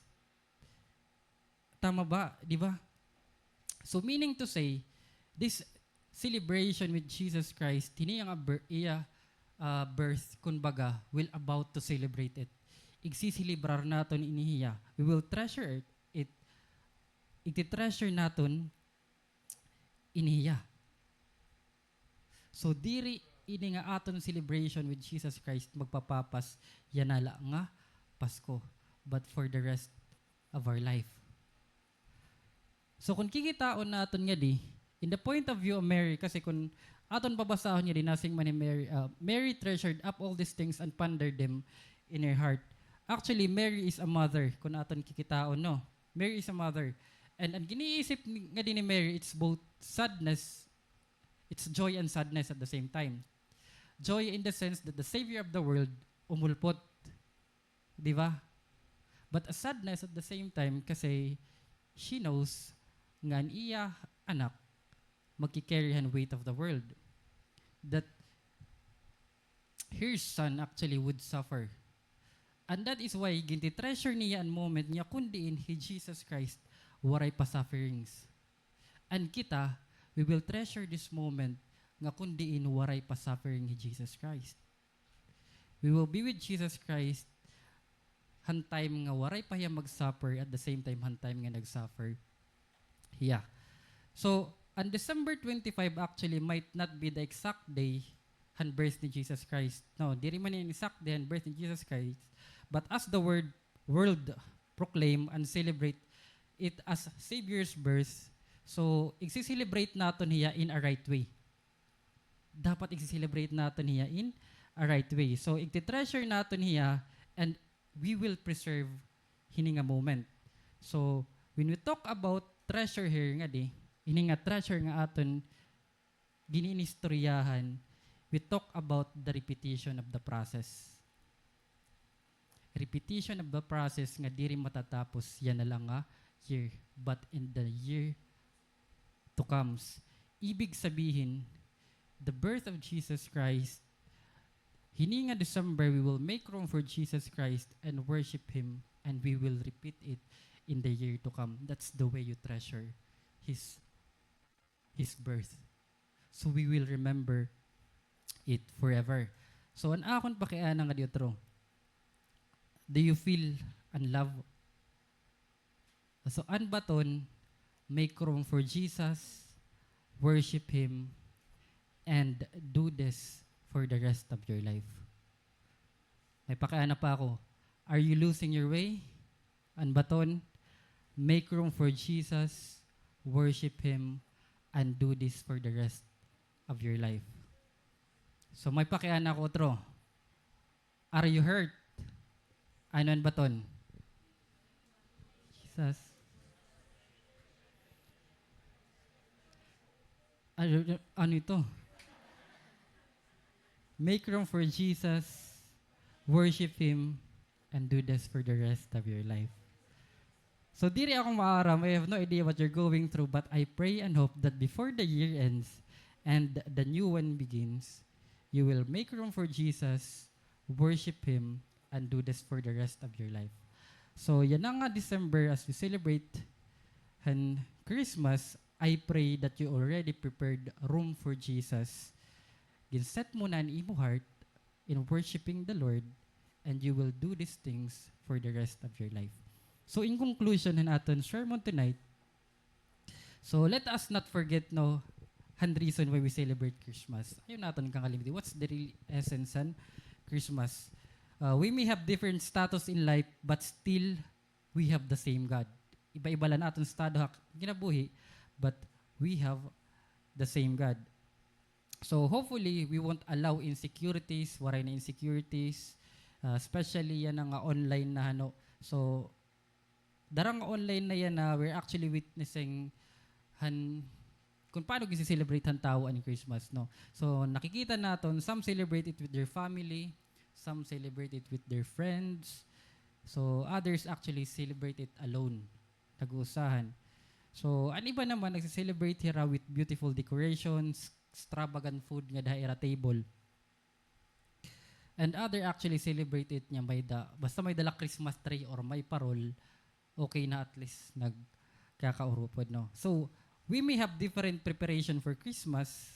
Tama ba? Di ba? So, meaning to say, this celebration with Jesus Christ, hini nga bir-, iya, ah, birth, kumbaga, will about to celebrate it. Igsiselebrar naton ini hiya. We will treasure it. Igti-treasure naton ini hiya. So, diri ini nga aton celebration with Jesus Christ magpapapas yana la nga Pasko, but for the rest of our life. So, kun kikitaon naton ngadi, in the point of view of Mary, kasi kun aton babasahon ngadi, nasiring man ni Mary, ah, "Mary treasured up all these things and pondered them in her heart." Actually, Mary is a mother, kun aton kikitaon, no? Mary is a mother. And an giniisip ni, ngadi ni Mary, it's both sadness, it's joy and sadness at the same time. Joy in the sense that the Savior of the world umulpot. Di ba? But a sadness at the same time kasi she knows nga an iya anak magki-carry han weight of the world. That her son actually would suffer. And that is why ginti-treasure niya an moment nga kun diin hi Jesus Christ waray pa sufferings. And kita, we will treasure this moment nga kun diin waray pa suffering hi Jesus Christ. We will be with Jesus Christ han time nga waray pa hiya mag-suffer, at the same time han time nga nag-suffer hiya. So, an December twenty-five actually might not be the exact day han birth ni Jesus Christ. No, diri man ini exact day han birth ni Jesus Christ. But as the word, world proclaim and celebrate it as Savior's birth, so igsi-celebrate naton hiya in a right way. Dapat igsi-celebrate naton hiya in a right way. So, igti-treasure naton hiya and we will preserve hini nga moment. So, when we talk about treasure here, ngadi, hini nga treasure nga aton gin-iinistoryahan, we talk about the repetition of the process. Repetition of the process nga diri matatapos yana la nga year, but in the year to comes. Ibig sabihin, the birth of Jesus Christ, hini nga December, we will make room for Jesus Christ and worship Him, and we will repeat it in the year to come. That's the way you treasure His, His birth. So we will remember it forever. So, an akon pakiana ngadi utro, do you feel an love? So, an baton, make room for Jesus, worship Him, and do this for the rest of your life. May pakiana pa ako, are you losing your way? An baton, make room for Jesus, worship Him, and do this for the rest of your life. So, may pakiana ako utro. Are you hurt? Ano an baton? Jesus. Ano, ano ito? Make room for Jesus, worship Him, and do this for the rest of your life. So, diri ako maaram. I have no idea what you're going through, but I pray and hope that before the year ends and the new one begins, you will make room for Jesus, worship Him, and do this for the rest of your life. So, yana nga December, as we celebrate han Christmas, I pray that you already prepared room for Jesus. Gin-set mo na an imo heart in worshiping the Lord, and you will do these things for the rest of your life. So, in conclusion han aton sermon tonight, so let us not forget, no, han reason why we celebrate Christmas. Ayaw naton kakalimti. What's the real essence han Christmas? Uh, we may have different status in life, but still we have the same God. Iba-iba la an aton estado ha kinabuhi, but we have the same God. So hopefully, we won't allow insecurities, waray na insecurities, ah, especially yana nga online na, ano. So, dara nga online na yana, we're actually witnessing han, kung paano gin-celebrate han tawo an Christmas, no? So, nakikita naton, some celebrate it with their family, some celebrate it with their friends, so others actually celebrate it alone. Nag-uusahan. So, an iba naman, nagse-celebrate hira with beautiful decorations, extravagant food ngada ha ira table. And other actually celebrate it nga may da-, basta may dala Christmas tree or may parol, okay na, at least nagkakaurupod, no? So, we may have different preparation for Christmas,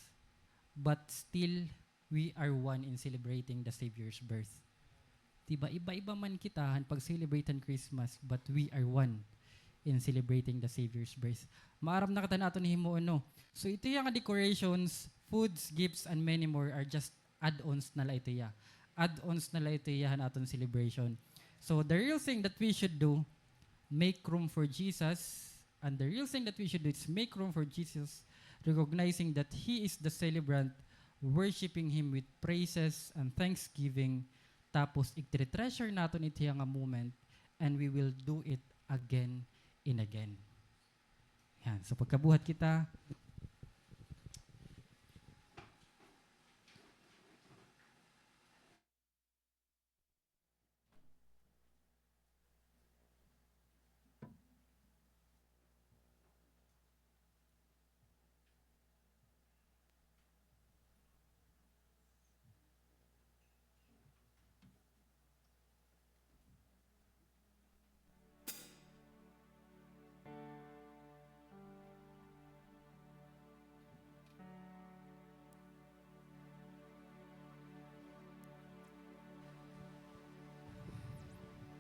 but still, we are one in celebrating the Savior's birth. Di ba, iba-iba man kita han pag-celebrate han Christmas, but we are one in celebrating the Savior's birth. Maaram na kita han aton himuon, no? So, ito hiya nga decorations, foods, gifts, and many more are just add-ons na la ito hiya. Add-ons na la ito hiya han aton celebration. So, the real thing that we should do, make room for Jesus. And the real thing that we should do is make room for Jesus, recognizing that He is the celebrant, worshiping Him with praises and thanksgiving. Tapos, i-treasure naton ito hiya nga moment, and we will do it again and again. Yan. So, pagkabuhat kita.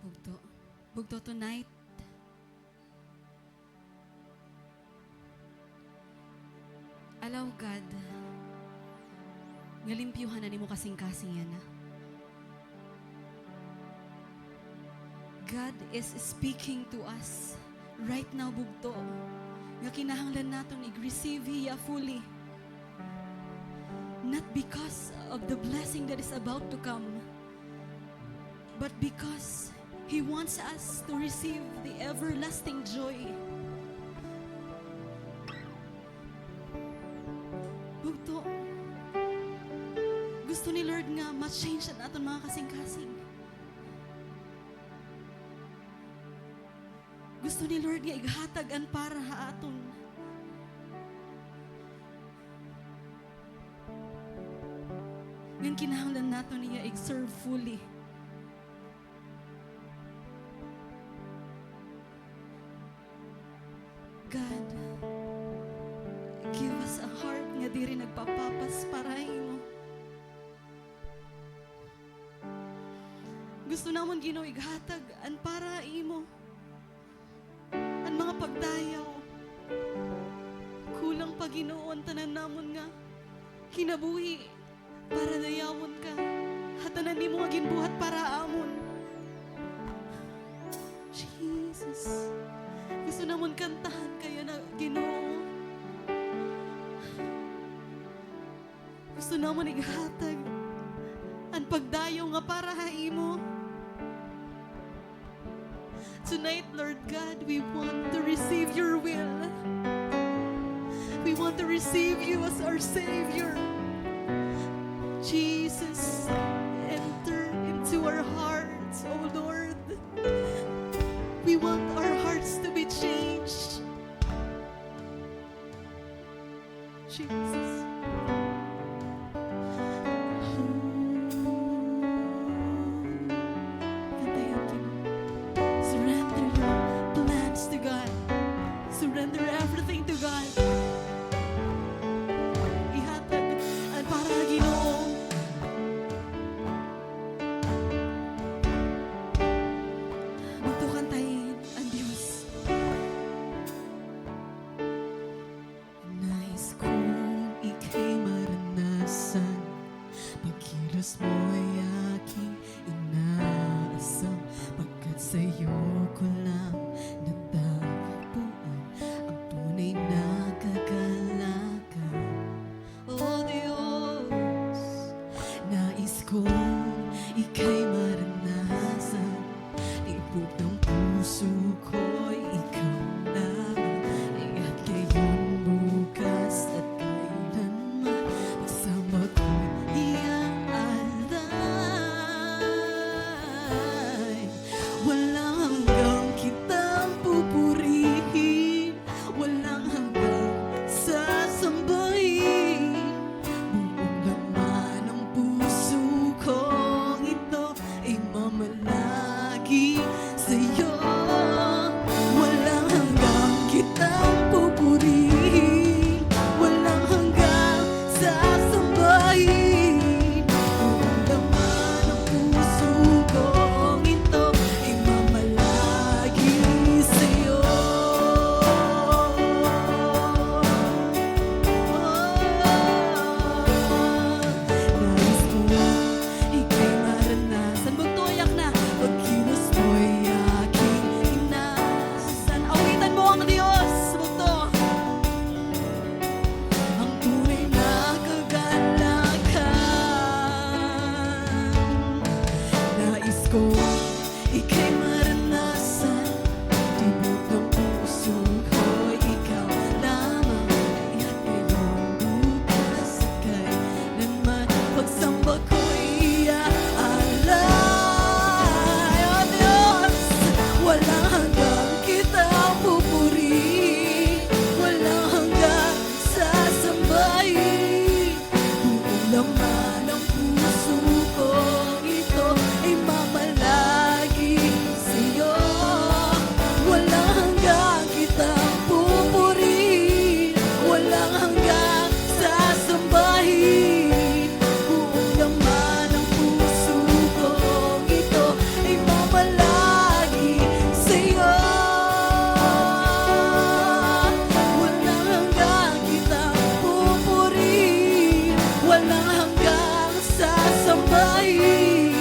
Bugto. Bugto, tonight, allow God nga limpyuhan an imo kasingkasing yana. God is speaking to us right now, bugto, nga kinahanglan naton ig-receive hiya fully. Not because of the blessing that is about to come, but because He wants us to receive the everlasting joy. Bugto, gusto ni Lord nga ma-change an aton mga kasingkasing. Gusto ni Lord nga ighatag an para ha aton. Ngan kinahanglan naton hiya ig-serve fully. God, give us a heart nga diri nagpapapas para ha imo. Gusto namon, Ginoo, ighatag an para ha imo. An mga pagdayaw. Kulang pa, Ginoo, an tanan namon nga kinabuhi para dayawon ka ha tanan nimo nga ginbuhat para ha amon. Jesus. Gusto namon kantahan ka yana, Ginoo. Gusto namon ighatag an pagdayaw nga para ha imo. Tonight, Lord God, we want to receive your will. We want to receive you as our Savior. Jesus, enter into our hearts, O Lord. We want our hearts to be changed. Jesus. Surrender your plans to God. Surrender everything to God. Ihatag an para ha Ginoo. Magtukan tayo ang Diyos. Nais kong ika'y maranasan, pagkilos mo'y aking inaasam, pagkat sa'yo ko lang natagpuan ang tunay na Kung ika'y maranasan, tibok ng puso ko'y ikaw lamang. Kaya't ngayon, bukas at kailanman, pagsamba ko'y iaalay. Walang hanggang kitang pupurihin, walang hanggang sasambahin. Buong laman ng puso kong ito ay mamalagi sa'yo. Walang hanggang kitang pupurihin, walang hanggang sasambahin. Buong laman ng puso kong ito ay mamalagi sa'yo. Nais ko ika'y maranasan. Bugto, iyak na. Pagkilos mo'y aking inaasahan. Awitan mo ang Diyos. Bugto. Ang tunay na kagalakan. Nais ko ika'y maranasan, tibok ng puso ko'y ikaw lamang. Kaya't ngayon, bukas, at kailanman, pagsamba ko'y iaalay. O Diyos, walang hanggang kitang pupurihin, walang hanggang sasambahin. Buong laman ng puso kong ito ay mamalagi sa'yo. Walang hanggang kitang pupurihin, walang hanggang sasambahin. Buong laman ng puso kong ito ay mamalagi sa'yo. Walang hanggang kitang pupurihin, walang hanggang sasambahin.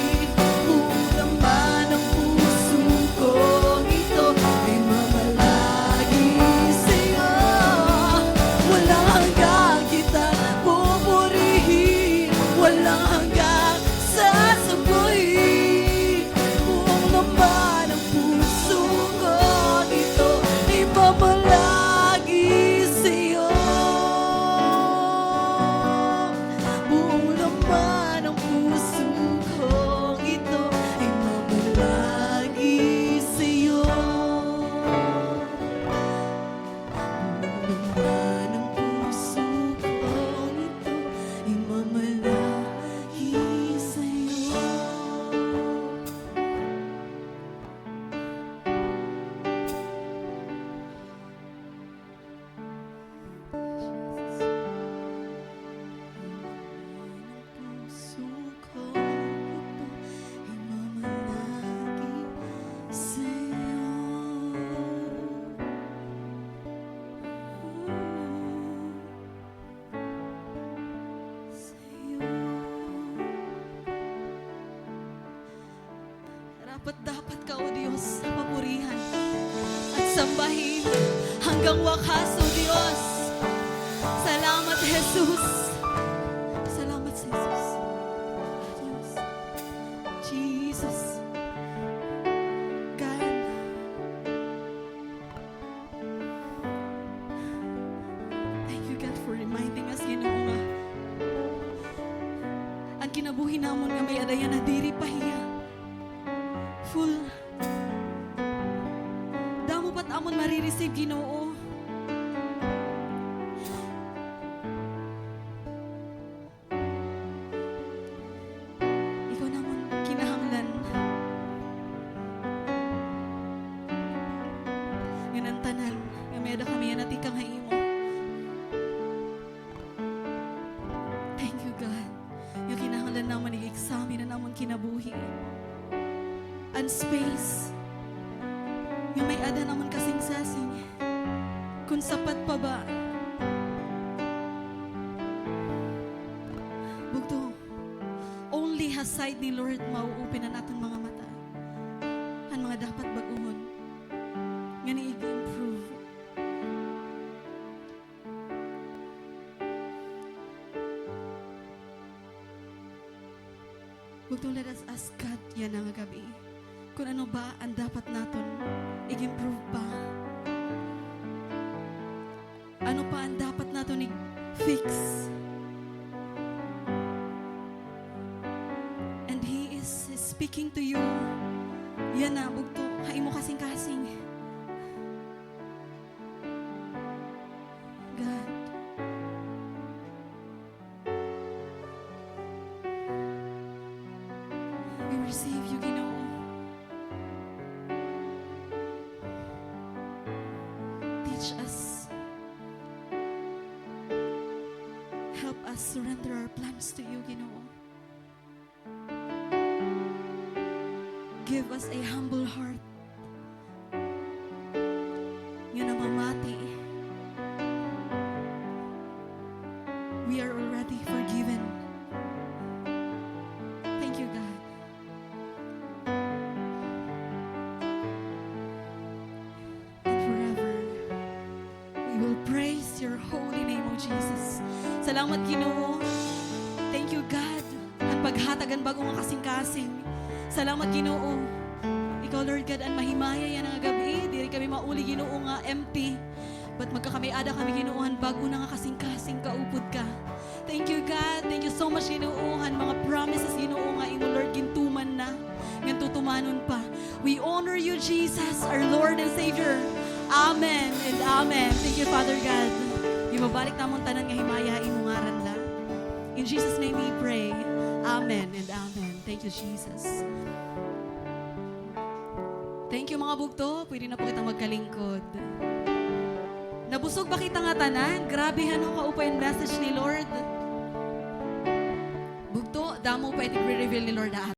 Buong laman ng puso kong ito ay mamalagi sa'yo. Walang hanggang kitang pupurihin, walang hanggang sasambahin. Buong laman ng puso ko, ito ay mamalagi sa'yo. Buong laman ng puso ko, ito ay mamalagi sa'yo. Buong laman ng puso ko, ito ay mamalagi sa'yo. Puso ko, ito ay mamalagi sa'yo. Sa'yo. Karapat-dapat ka, O Diyos, papurihan at sambahin hanggang wakas, O Diyos. Salamat, Jesus. Salamat, Jesus. Diyos. Jesus. God. Thank you, God, for reminding us, Ginoo, nga an kinabuhi namon nga may-ada yana diri pa hiya full. Damo pa it amon mare-receive, Ginoo. Ikaw namon kinahanglan. Ngan an tanan nga may-ada kami yana tikang ha imo. Thank you, God. Nga kinahanglan namon i-examine an amon kinabuhi. An space nga may-ada an amon kasingsasing. Kon sapat pa ba? Bugto, only ha side ni Lord mao-open an aton mga mata. An mga dapat bag-ohon ngan i-improve. Bugto, let us ask God yana nga gab-i kon ano ba an dapat naton ig-improve pa. Ano pa an dapat naton ig-fix? And He is speaking to you yana, bugto, ha imo kasingkasing. God, we receive you, Ginoo. Teach us. Help us surrender our plans to you, Ginoo. Give us a humble heart nga namamati. We are already forgiven. Thank you, God. And forever, we will praise your holy name, O Jesus. Salamat, Ginoo. Thank you, God, han paghatag han bag-o nga kasingkasing. Salamat, Ginoo. Ikaw, Lord God, an mahimaya yana nga gab-i. Diri kami mauli, Ginoo, nga empty. But magkakamay-ada kami, Ginoo, han bag-o na nga kasingkasing kaupod ka. Thank you, God. Thank you so much, Ginoo, han mga promises, Ginoo, nga imo, Lord, gintuman na, ngan tutumanon pa. We honor you, Jesus, our Lord and Savior. Amen and amen. Thank you, Father God. Ginbabalik namon tanan nga himaya ha imo ngaran la. In Jesus' name we pray. Amen and amen. Thank you, Jesus. Thank you, mga bugto. Pwede na po kitang magkalingkod. Nabusog ba kita ngatanan? Grabe, ano, kaupay an message ni Lord. Bugto, damo pa it i-reveal ni Lord ha